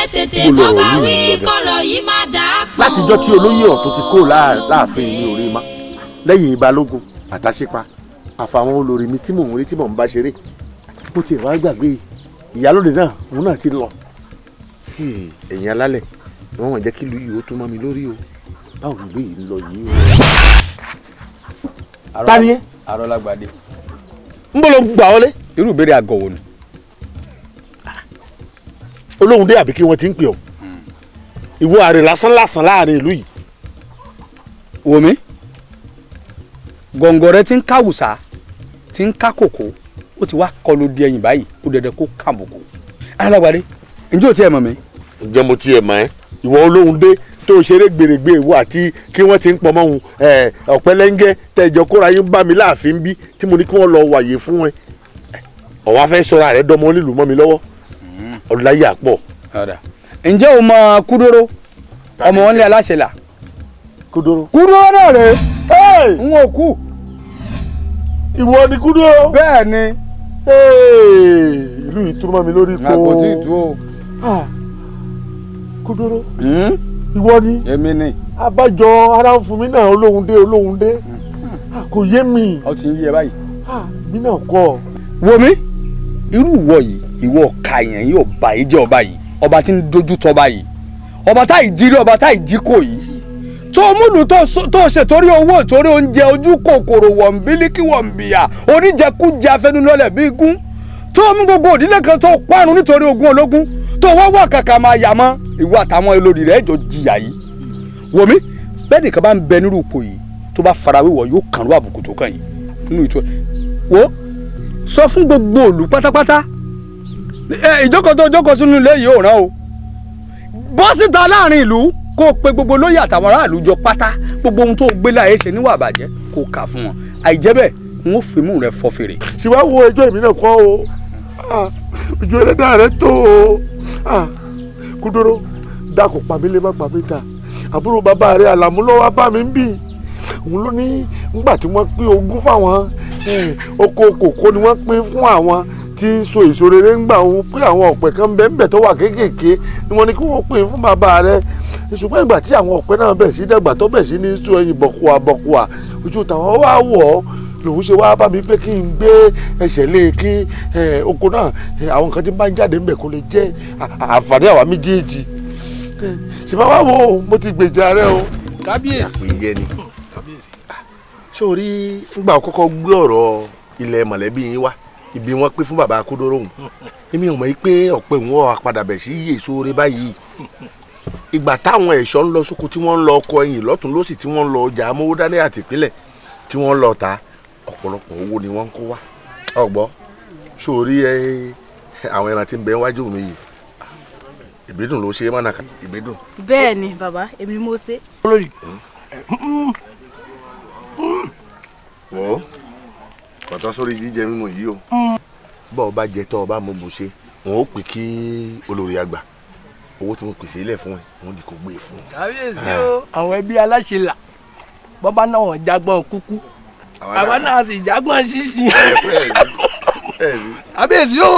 ẹ tètè bọ́ba wí, kọ̀rọ̀ yìí má dà á pọ̀. Látijọ́ tí olóyè ọ̀tún ti kó láàfin mi ò rí ma lẹ́yìn Balógun àtàṣípa àfàwọn olórí mi tí mò ń rí tí mò ń bá ṣeré, mo ti wá gbàgbé ìyálòdì náà, òun náà ti lọ. Ẹ̀yin alálẹ̀ wọ́n wọ̀n jẹ́ kí ìlú yìí ó tún mọ́ mi lórí o, báwo ni ìlú yìí ń lọ yìí o. Ta ni ẹ? Arọ́lágbadé. Ń bọ́ ló gbà wọlé. Irú ìbéèrè àgọ̀ wo ni? Olóhùn dé àbí kí wọ́n ti ń pè ọ́? Ìwọ àrè lásán lásán láàrin ìlú yìí. Wò mí, gọ̀ǹgọ̀ rẹ ti ń káwùsà ti ń ká kòkó, ó ti wá kọlu di ẹ̀yìn báyìí, ó dẹ̀dẹ̀ kó kàbùkù. Alágbàdé, ǹjẹ́ o tiẹ̀ mọ̀ mí? Ǹjẹ́ mo tiẹ̀ mọ̀ ẹ́? Ìwọ olóhùn dé tó ṣeré gbèrègbè ìwọ àti kí wọ́n ti ń pọnmọ́ òun ọ̀pẹ́lẹ́ńgẹ́ tẹ̀jọ́ kóra yín bá mi láàfin bí tí mo ní kí wọ́n lọ wàyè fún ẹ. Ọ̀wá fẹ́ sọra rẹ dọmọ onílùú mọ́ mi lọ́wọ́, ọ̀láyà pọ̀. Ǹjẹ́ o mọ Kúdóró ọmọ wọn lé aláṣẹ là? Kúdóró. Kúdóró náà rèé, n ò kú. Ìwọ ni Kúdóró. Bẹ́ẹ̀ ni. Ìlú yìí túmọ̀ mi lórí kó. Kò tí ì tú o. Kúdóró. Ìwọ ni. Èmi ni. Abájọ ara ń fún mi náà, olóhùn dé olóhùn dé, kò yé mi. Ó ti ń yé ẹ báyìí. Mi náà kọ́. Wo mi, irú ìwọ yìí, ìwọ ọ̀ka yẹn yóò bá yìí jẹ́ ọba yìí, ọba tí ń dojú tọba yìí, ọba tá ìjírí, ọba tá ìjíkò yìí, tó múlù tó ṣe torí owó torí oúnjẹ ojú kòkòrò wọ̀nbílíkì wọ̀nbíyà oníjẹkújẹ afẹnulọlẹ̀ bíi gún, tó mú gbogbo òdílé kan tó parun nítorí ogún ológun, tó wá wà kàkà máa yà mọ́ ìwọ àtàwọn olórí rẹ̀ jọ jìyà yìí. Wò mí, bẹ́ẹ̀ nìkan bá ń bẹ nírú ipò yìí tó bá farawéwọ̀ yóò kàn ló àbùkù tó kàn yìí nínú ìtọ́. Wo, sọ fún gbogbo òlù pátápátá, ìjókòó tó jókòó sínú ilé yìí ò rán o, bọ́ síta láàrin ìlú kó o pe gbogbo lóyè àtàwọn aráàlú jọ pátá, gbogbo ohun tó gbé láyé ṣe níwà àbàjẹ́ kó o kà fún wọn, àìjẹ́ bẹ́ẹ̀ n ó fimú rẹ fọ́ fèrè. Sì wá wo ẹjọ́ èmi náà kọ́ o, ojú ẹlẹ́dàá rẹ tó o. Kúdóró, dákun pàmílẹ̀ má pàmí ta, àbúrò bàbá rẹ Àlàmú ló wá bá mi ń bì, òun ló ní ngbà tí wọ́n pín ogún fáwọn oko kòkó ni wọ́n pín fún àwọn tí ń so èso rere ń gbà òun pé àwọn ọ̀pẹ kan bẹ́ẹ̀ ń bẹ̀ tó wà kéékèèké ni wọ́n ní kí wọ́n pín fún bàbá rẹ̀, ṣùgbọ́n ìgbà tí àwọn ọ̀pẹ náà bẹ̀ sí dàgbà tó bẹ̀ sí ní so ẹyin bọ̀kùà bọ̀kùà ojú tàwọn wá wọ̀ ọ́ lòun ṣe wá bá mi pé kí n gbé ẹsẹ̀ lé kí oko náà àwọn nǹkan tí ń bá ń jáde ńbẹ̀ kó lè jẹ́ àǹfààní àwa méjèèjì. Ṣe máa wá wo, mo ti gbèjà rẹ o. Kábíyèsí. Sórí ngbà kọ́kọ́ gbé ọ̀rọ̀ ilẹ̀ mọ̀lẹ́bí yín wá ibi wọn pé fún bàbá Kúdóró òun, èmi ò mọ̀ pé ọ̀pẹ òun ọ̀ padà bẹ̀ sí èso rẹ báyìí. Ìgbà táwọn ẹ̀ṣọ́ ń lọ sóko tí wọ́n ń lọ ọkọ̀ ẹ̀yìn lọ́tún lọ́sì tí wọ́n ń lọ ọjà amówódání àtìpínlẹ̀ tí wọ́n ń lọ ta ọ̀pọ̀lọpọ̀ owó ni wọ́n ń kó wá. Ọ̀gbọ́ sórí àwọn ẹran tí ń bẹ wájú mi yìí, ìbídùn ló ṣe é mọ́nà ìbídùn. Bẹ́ẹ̀ ni bàbá, èmi mo ṣe. Olórí, Wò ó, kọ̀tọ́ sórí jíjẹ mímu yìí o. Bọ́ ọ bá jẹ tọ́ ọ bá mú bù ṣe, wọn ó pè kí olórí àgbà owó tí mo pèsè ilẹ̀ fún ẹ, wọn ní kò gbé e fún un. Kábíyèsí o, àwọn ẹbí aláṣẹ là bọ́bá náà wọ́n jágbọ́n kúkú, àwa náà sì jágbọ́n ṣíṣí. Kábíyèsí o.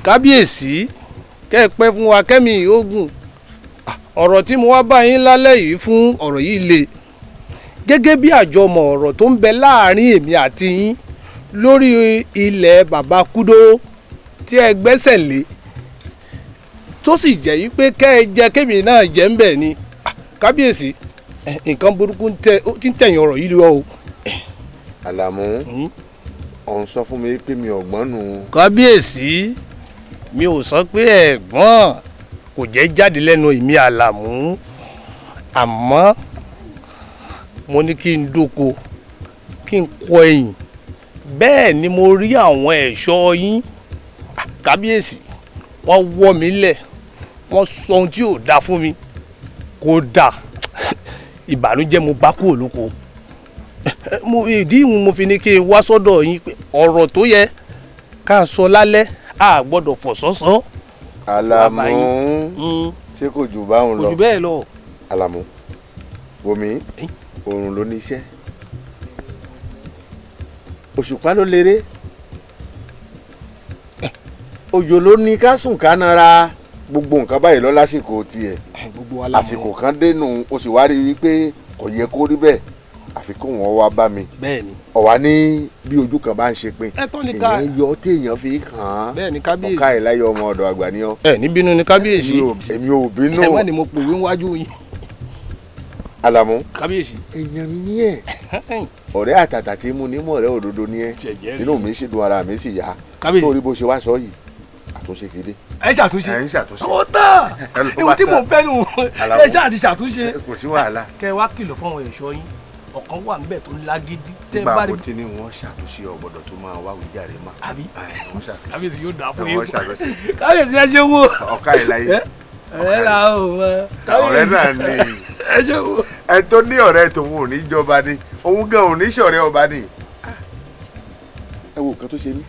Kábíyèsí, kẹ́ ẹ pẹ́ fún wa kẹ́mi ogun. Ọ̀rọ̀ tí mo wá bá yín lálẹ́ yìí fún ọ̀rọ̀ yìí le gẹ́gẹ́ bí àjọmọ̀ ọ̀rọ̀ tó ń bẹ láàrin èmi àti yín lórí ilẹ̀ bàbá Kúdóró tí ẹ gbẹ́sẹ̀ lé, tó sì jẹ́ yí pé kẹ́ ẹ jẹ kémi náà jẹ́ ń bẹ̀ ni. Kábíyèsí, nǹkan burúkú tí ń tẹ̀yìn ọ̀rọ̀ yìí lọ o. Àlàmú, ò ń sọ fún mi pé mi ò gbọ́n nù. Kábíyèsí, mi ò sọ pé ẹ̀gbọ́n kò jẹ́ jáde lẹ́nu èmi Àlàmú, àmọ́ mo ní kí n dóko kí n kọ ẹ̀yìn, bẹ́ẹ̀ ni mo rí àwọn ẹ̀ṣọ́ yín. Kábíyèsí, wọ́n wọ́ mi lẹ̀, wọ́n sọ ohun tí ò dáa fún mi, kò dáa, ìbànújẹ́ mo bá kúrò lóko. Ìdí ìhun mo fi ní kí n wá sọ́dọ̀ yín pé ọ̀rọ̀ tó yẹ ká sọ lálẹ́ a gbọ́dọ̀ fọ̀ sọ́sọ́. Àlàmú, ṣé kò jù báwọn lọ? Kò jù bẹ́ẹ̀ lọ. Àlàmú, wòmí, oòrùn ló ní iṣẹ́, òṣùpá ló léré, òjò ló ní ká sùn ká nara, gbogbo nǹkan báyìí lọ lásìkò tiẹ̀. Àsìkò kan dénú o sì wá rí i wípé kò yẹ kó rí bẹ́ẹ̀, àfi kó wọn wá bá mi. Bẹ́ẹ̀ni. Ọ̀wá ní bí ojú kan bá ń ṣe pin, èèyàn yọ téèyàn fi kàn án. Bẹ́ẹ̀ni kábíyèsí. Ọ̀ka ìláyọ̀ ọmọ ọ̀dọ̀ àgbà ni ọ́. Ẹ ní bínú ni kábíyèsí. Èmi ò bínú. Ẹ wá ní mo pòwe níwájú yín. Àlàmú. Kábíyèsí. Èèyàn mi ní ẹ. Ọ̀rẹ́ àtàtà tí mo ní mọ̀ ọ̀rẹ́ òdodo ní ẹ. Inú mi sì dùn, ara mi sì yá. Kábíyèsí. Sórí bó ṣe wá sọ yìí, àtúnṣe ti dé. Ẹ ṣàtúnṣe. Ẹ ń ṣàtúnṣe. Ó tán. Ìwọ tí mò ń fẹ́ nù. Ẹ ṣáà ti ṣàtúnṣe. Kò sí wàhálà. Kẹ wá kìlọ̀ fún àwọn ẹ̀ṣọ́ yín, ọ̀kan wà níbẹ̀ tó lágídí. Nígbà mo ti ní wọ́n ṣàtúnṣe, ọ̀gbọ́dọ̀ tó máa wá wíjàre mọ́. Àbí kábíyèsí yóò dà fún yín. Kábíyèsí ẹ ṣe wo. Ọ̀ka ìláyé. Ọ̀rẹ́ là ó mọ. Ọ̀rẹ́ náà ni. Ẹ ṣe wo. Ẹ tó ní ọ̀rẹ́ tòun ò ní jọba ni, òun gan ò ní ṣọ̀rẹ́ ọba ni. Ẹ wo nǹkan tó ṣe mí.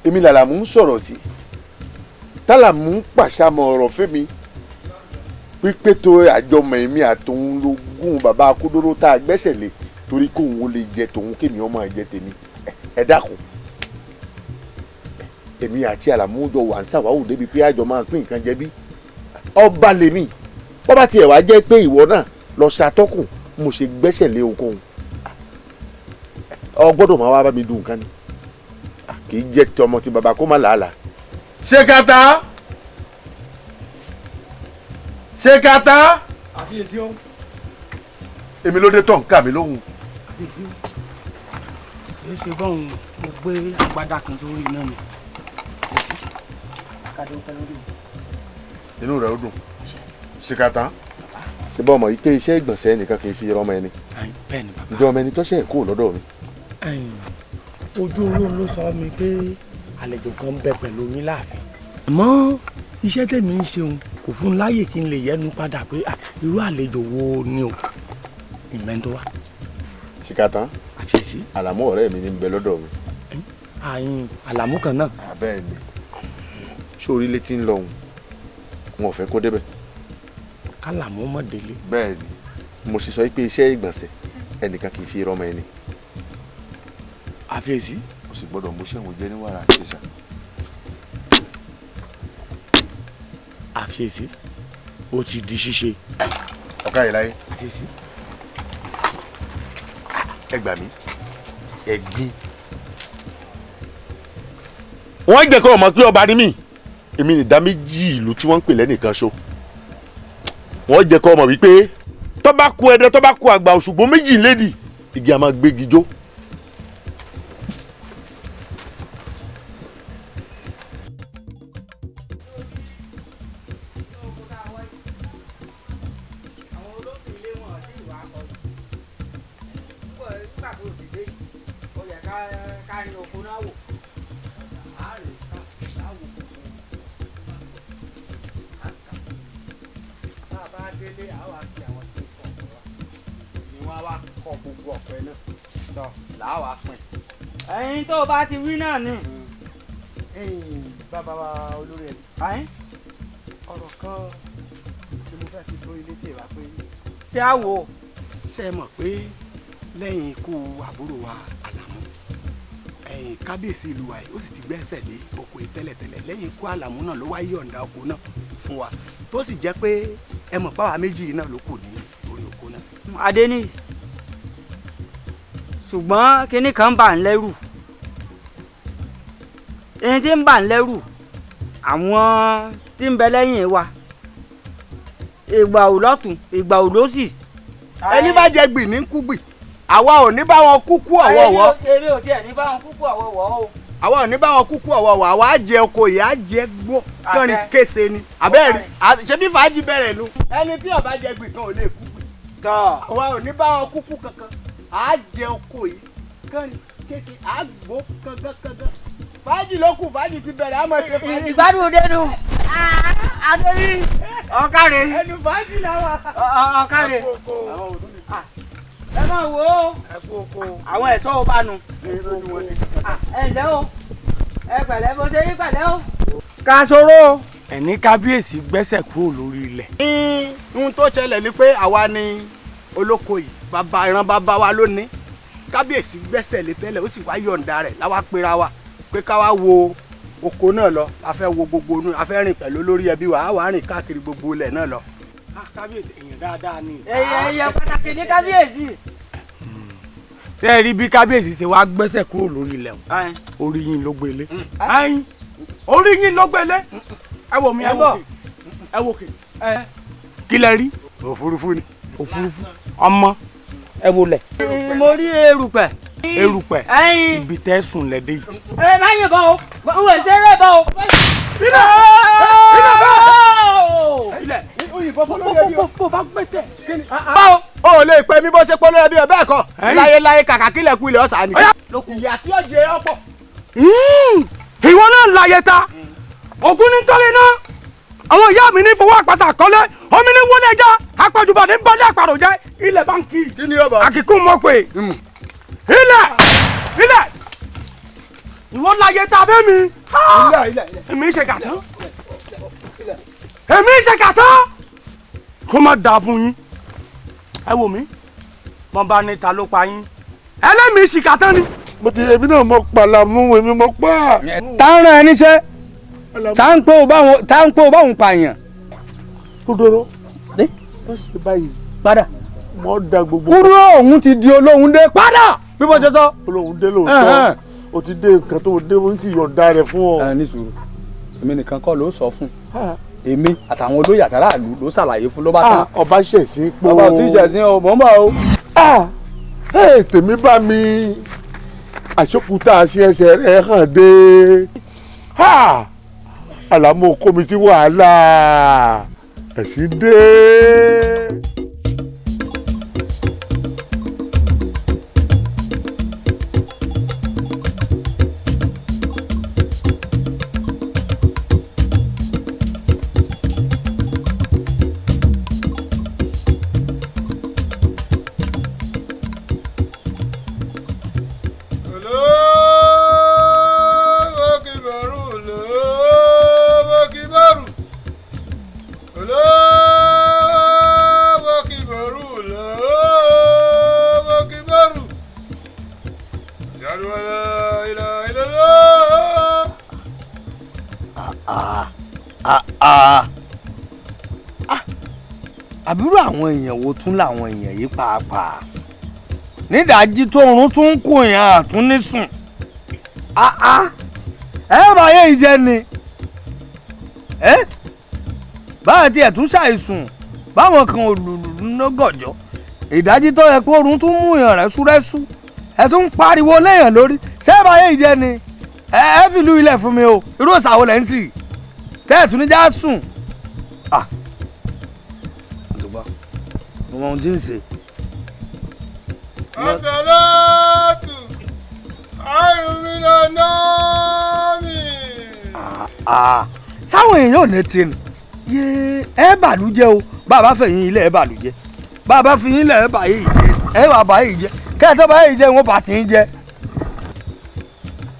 Èmi làlàmú ń sọ̀rọ̀ sí. Tálàmú ń pàṣàmọ̀ ọ̀rọ̀ fẹ́mi. Pípé tó àjọmọ̀ èmi àtòun lógún bàbá Kúdóró tá a gbẹ́sẹ̀ lé torí kóun ó lè jẹ tòun kémi ọmọ jẹ tèmi. Ẹ dákun, èmi àti Àlàmú jọ wà ń ṣàwáwù débi pé àjọ máa pín nǹkan jẹ bí ọba lèmi. Bọ́bá tiẹ̀ wá jẹ́ pé ìwọ náà lọ ṣàtọ́kùn mo ṣe gbẹ́sẹ̀ lé ohunkóhun, ọ gbọ́dọ̀ máa wá bá mi dùn nǹkan ni, kì í jẹ́ tọmọ tí bàbá kó má làálàá. Ṣé kàtá? Ṣé kàtá? Àfiyèsí o. Èmi ló dé tọ̀ ń kà mí lóhùn. Àfiyèsí o. Kì í ṣe bọ́ọ̀n mo gbé agbádá kan sórí iná mi. Kò sí. Kàdé ó pẹ́ lórí mi. Inú rẹ̀ ó dùn. Ṣé kàtá? Ṣé bọ́ ọmọ yìí pé iṣẹ́ ìgbọ̀nsẹ̀ nìkan kì í fi ọmọ ẹni? Bẹ́ẹ̀ ni bàbá. Ǹjẹ́ ọmọ ẹni tọ́ṣẹ̀ kúrò lọ́dọ̀ mi? Ojú olóhùn ló sọ mi pé àlejò kan ń bẹ pẹ̀lú yín láàfin. Àmọ́ iṣẹ́ tèmi ń ṣeun kò fún láyè kí n lè yẹnu padà pé irú àlejò wo ni o ìmẹ́ńtò wa. Ṣìkàtàn, Àlàmú ọ̀rẹ́ mi ní ń bẹ lọ́dọ̀ mi. Àyìn Àlàmú kan náà. Bẹ́ẹ̀ ni, sórí létí ń lọ òun, wọn ò fẹ́ kó débẹ̀. Kálàmú mọ̀ délé. Bẹ́ẹ̀ ni, mo sì sọ pé iṣẹ́ ìgbọ̀nsẹ̀ ẹnìkan kì í fi rọmọ ẹni. Àfiyèsí. O sì gbọ́dọ̀ mú sẹ́wọ̀n jẹ́ ní wàrà àti ṣà. Àfiyèsí, ó ti di ṣíṣe. Ọ̀ka yìí láyé. Àfiyèsí. Ẹ gbà mí, ẹ̀gbin. Wọ́n jẹ́ kó o mọ̀ pé ọba ni mí. Èmi nìdá méjì ìlú tí wọ́n ń pè lẹ́nìkan ṣo. Wọ́n jẹ́ kó o mọ̀ wípé tó bá kú ẹdẹ tó bá kú àgbà òṣùgbọ́n méjì lédi igi a máa gbégi jó. délé àwa fi àwọn tí ń kọ ọ̀pẹ wa ni wọ́n wá kọ gbogbo ọ̀pẹ náà tọ́ làwa pín. Ẹyin tó o bá ti wí náà ni. Bàbá wa olórí ẹbí. Ọ̀rọ̀ kan tí mo fẹ́ fi tó ilé tí ìwà pé. Ṣé a wò? Ṣé ẹ mọ̀ pé lẹ́yìn ikú àbúrò wa Àlàmú, kábíyèsí ìlú wa yìí ó sì ti gbẹ́sẹ̀ lé oko yìí tẹ́lẹ̀tẹ́lẹ̀. Lẹ́yìn ikú Àlàmú náà ló wá yọ̀ǹda oko náà fún wa, tó sì jẹ́ pé ẹ mọ̀ páwa méjì yìí náà ló kù ní orí oko náà. Adéníyì, ṣùgbọ́n kinní kan bà ń lẹ́rù. Ẹni tí ń bà ń lẹ́rù, àwọn tí ń bẹ lẹ́yìn wa, ìgbà ò lọ́tùn, ìgbà ò lósì. Ẹni bá jẹ gbì ní kú gbì, àwa ò ní bá wọn kúkú ọ̀wọ̀ọ̀wọ́. Èmi ò tiẹ̀ ní bá wọn kúkú ọ̀wọ̀ọ̀wọ́ o. Àwa ò ní bá wọn kúkú ọ̀wọ̀ọ̀wọ́, àwa á jẹ oko yìí, á jẹ gbó kánrin kése ni. Àbẹ́ẹ̀rí, ṣé bí fàájì bẹ̀rẹ̀ nu. Ẹni tí ó bá jẹ gbì kan ò lè kú gbì. Àwa ò ní bá wọn kúkú kankan, á jẹ oko yìí kánrin kése, á gbó kángánkángan. Fàájì ló kù, fàájì ti bẹ̀rẹ̀, á máa ṣe fàájì. Ìgbádùn dénú. Adéyí, ọ̀kàrẹ̀. Ẹnu fàájì làwà. Ọ̀kàrẹ̀. Ẹ máa wo àwọn ẹ̀ṣọ́ ò bá nu. Ẹ ǹlẹ́ o, ẹ pẹ̀lẹ́, bó ṣe yí pẹ̀lẹ́ o. Ká sọ̀rọ̀. Ẹ̀ní kábíyèsí gbẹ́sẹ̀ kúrò lórí ilẹ̀. Ohun tó ṣẹlẹ̀ ni pé àwa ni olóko yìí, bàbá ìran bàbá wa ló ní. Kábíyèsí gbẹ́sẹ̀ lé tẹ́lẹ̀, ó sì wá yọ̀ǹda rẹ̀ láwa pera wa pé ká wá wo oko náà lọ. A fẹ́ wo gbogbo inú, a fẹ́ rìn pẹ̀lú olórí ẹbí wa, a wá rìn káàkiri gbogbo ilẹ̀ náà lọ. Kábíyèsí èèyàn dáadáa ni. Èèyàn pàtàkì ní kábíyèsí. Ṣé ẹ rí bí kábíyèsí ṣe wá gbẹ́sẹ̀ kúrò lórí ilẹ̀ wọn? Orí yín ló gbélé. Orí yín ló gbélé. Ẹ wò mí, ẹ wò kè, ẹ wò kè. Kí lẹ rí? Òfurufú ni. Òfurufú. Ọmọ ẹ wò lẹ̀. Mo rí erùpẹ̀. Erùpẹ̀. Ibi tẹ́ sùn lẹ́dẹ̀ yìí. Ẹ má yìnbọn o, n ò ṣeré bọ́ o. Ilẹ̀ ilẹ̀ bá ilẹ̀ bó bá gbèsè. O lè pẹ́ mi bó ṣe pọ́ lórí ẹbí ẹ bẹ́ẹ̀ kọ́. Láyéláyé kàkà kílẹ̀ kú ilẹ̀ ọ̀sán ni. Ìyá tí ó jẹ ọ̀pọ̀. Ìwọ náà láyé ta, ògún ní tọ́lé náà, àwọn ìyá mi ní fowó àpáta kọ́lé, omi ní wọlé ẹja, apàjùbà ní bọ́lé àpàrọ̀ jẹ́, ilẹ̀ báńkì. Àkíkún mọ̀ pé ilẹ̀ ilẹ̀ ìwọ láyé ta bẹ́ẹ̀ mi. Èmi ṣe kàtán, èmi ṣe kàtán, kó má dáa fún yín. Ẹ wò mí, mo bá ní ta ló pa yín, ẹlẹ́mìí sì kàtán ni. Mo ti èmi náà mo pàlàmú, èmi mo pa. Tá ń rán ẹ níṣẹ́, tá ń pé o báwọn pààyàn. Kúndòrò wọ́n ṣe báyìí. Padà. Mo da gbogbo. Kúrò, òun ti di olóhùn dé padà bí mo ṣe sọ. Olóhùn dé lóòótọ́, o ti dé nǹkan tó dé, o ti yọ̀ǹda rẹ̀ fún ọ. Ẹ ní sùúrù, èmi nìkan kọ́ ló sọ fún èmi àtàwọn olóyè àtàràlú ló ṣàlàyé fún ló bá tán. Ọba ṣẹ̀sìn pọ̀. Ọba tí ṣẹ̀sìn o, mò ń bọ̀ o. Tèmi bá mi, àṣokùtà sí ẹsẹ̀ rẹ̀ hàn dé. Àlàmú kó mi sí wàhálà, ẹ̀sìn dé. Àbúrò àwọn èèyàn wo tún làwọn èèyàn yìí pàápàá nídàájí tóorun tún ń kó èèyàn àtúnísùn. Ẹ bá yé ìjẹ ni báyìí tí ẹ̀ tún ṣàìsùn báwọn kan ò lùlù lọ́gọ̀jọ́ ìdájí tó yẹ kó oorun tún mú èèyàn rẹ́súrẹ́sú ẹ tún ń pariwo léèyàn lórí. Ṣé ẹ bá yé ìjẹ ni? Ẹ fìlú ilẹ̀ fún mi o, irú òṣàwọ̀ lẹ́ ń sì tẹ́ ẹ̀ tún ní já sùn. Mo mọ ohun tí ń ṣe. Asalatu ayumina nami. Sáwọn èèyàn ò ní ti nù. Yé ẹ bàlújẹ́ o, Bá a bá fẹ̀yìn ilẹ̀ ẹ̀ bàlùjẹ́, bá a bá fi yín lẹ̀ ẹ̀ bà yìí jẹ́, ẹ̀ wà bà yìí jẹ́, kẹ́ẹ̀tọ́ bà yìí jẹ́ wọn bà tí ń jẹ́.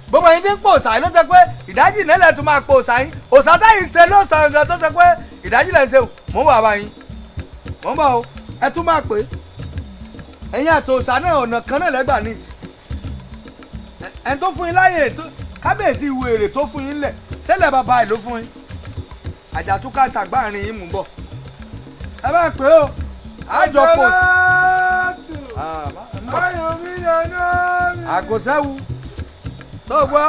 Gbogbo ẹ̀yin tí ń pò òòṣà yìí ló ṣe pé ìdájì nílẹ̀ tún máa pò òòṣà yín. Òòṣà táyì ń ṣe lọ́sàn-án gan tó ṣe pé ìdájì lẹ̀ ń ṣe o. Mò ń bọ̀ bàbá yín, mò ń bọ̀ o, ẹ tún máa pè é. Ẹ̀yin àti òòṣà náà ọ̀nà kan náà lẹ́gbàá ní. Ẹni tó fún yín láyè kábíyèsí wèrè tó fún yín lẹ̀ sẹ́lẹ̀ bàbá ẹ̀ ló fún yín. Àjàtúkà tàgbáàrin yín mú bọ̀. Ẹ bá pè é o, àjọ pò. Àgòsẹ́wu tó gbọ́,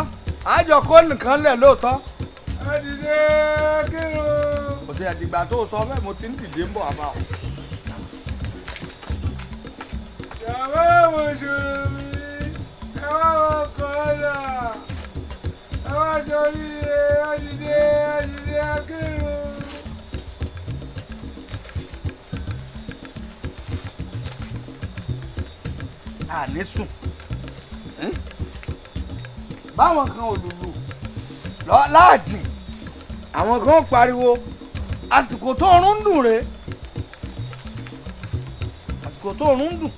àjọ kó nìkan lẹ̀ lóòótọ́. Ẹ dìde kírun. Kò sí àtìgbà tó sọ bẹ́ẹ̀ mo ti ń dìde ń bọ̀ àbá o. Jàmbá mùsùlùmí, ẹ wá wọ kọ́là, ẹ wá sórí ẹ dìde, ẹ dìde kírun. Àní sùn báwọn kan òlùlù láàjì, àwọn kan pariwo àsìkò tó ọrùn ń dùn rèé, àsìkò tó ọrùn ń dùn.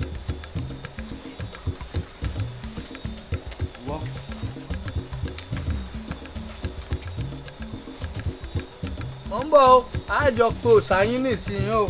Mo ń bọ̀ o, àjọ pé òòṣà yín nísìnyí o.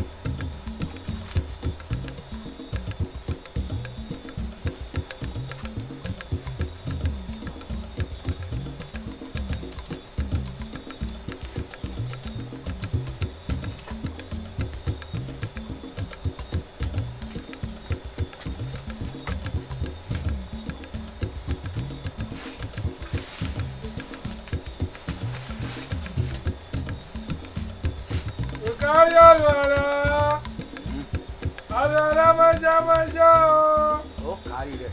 Kárí àlùwàlá, àlùwàlá mọ́ṣámọ́ṣá o. Ó kárí rẹ̀.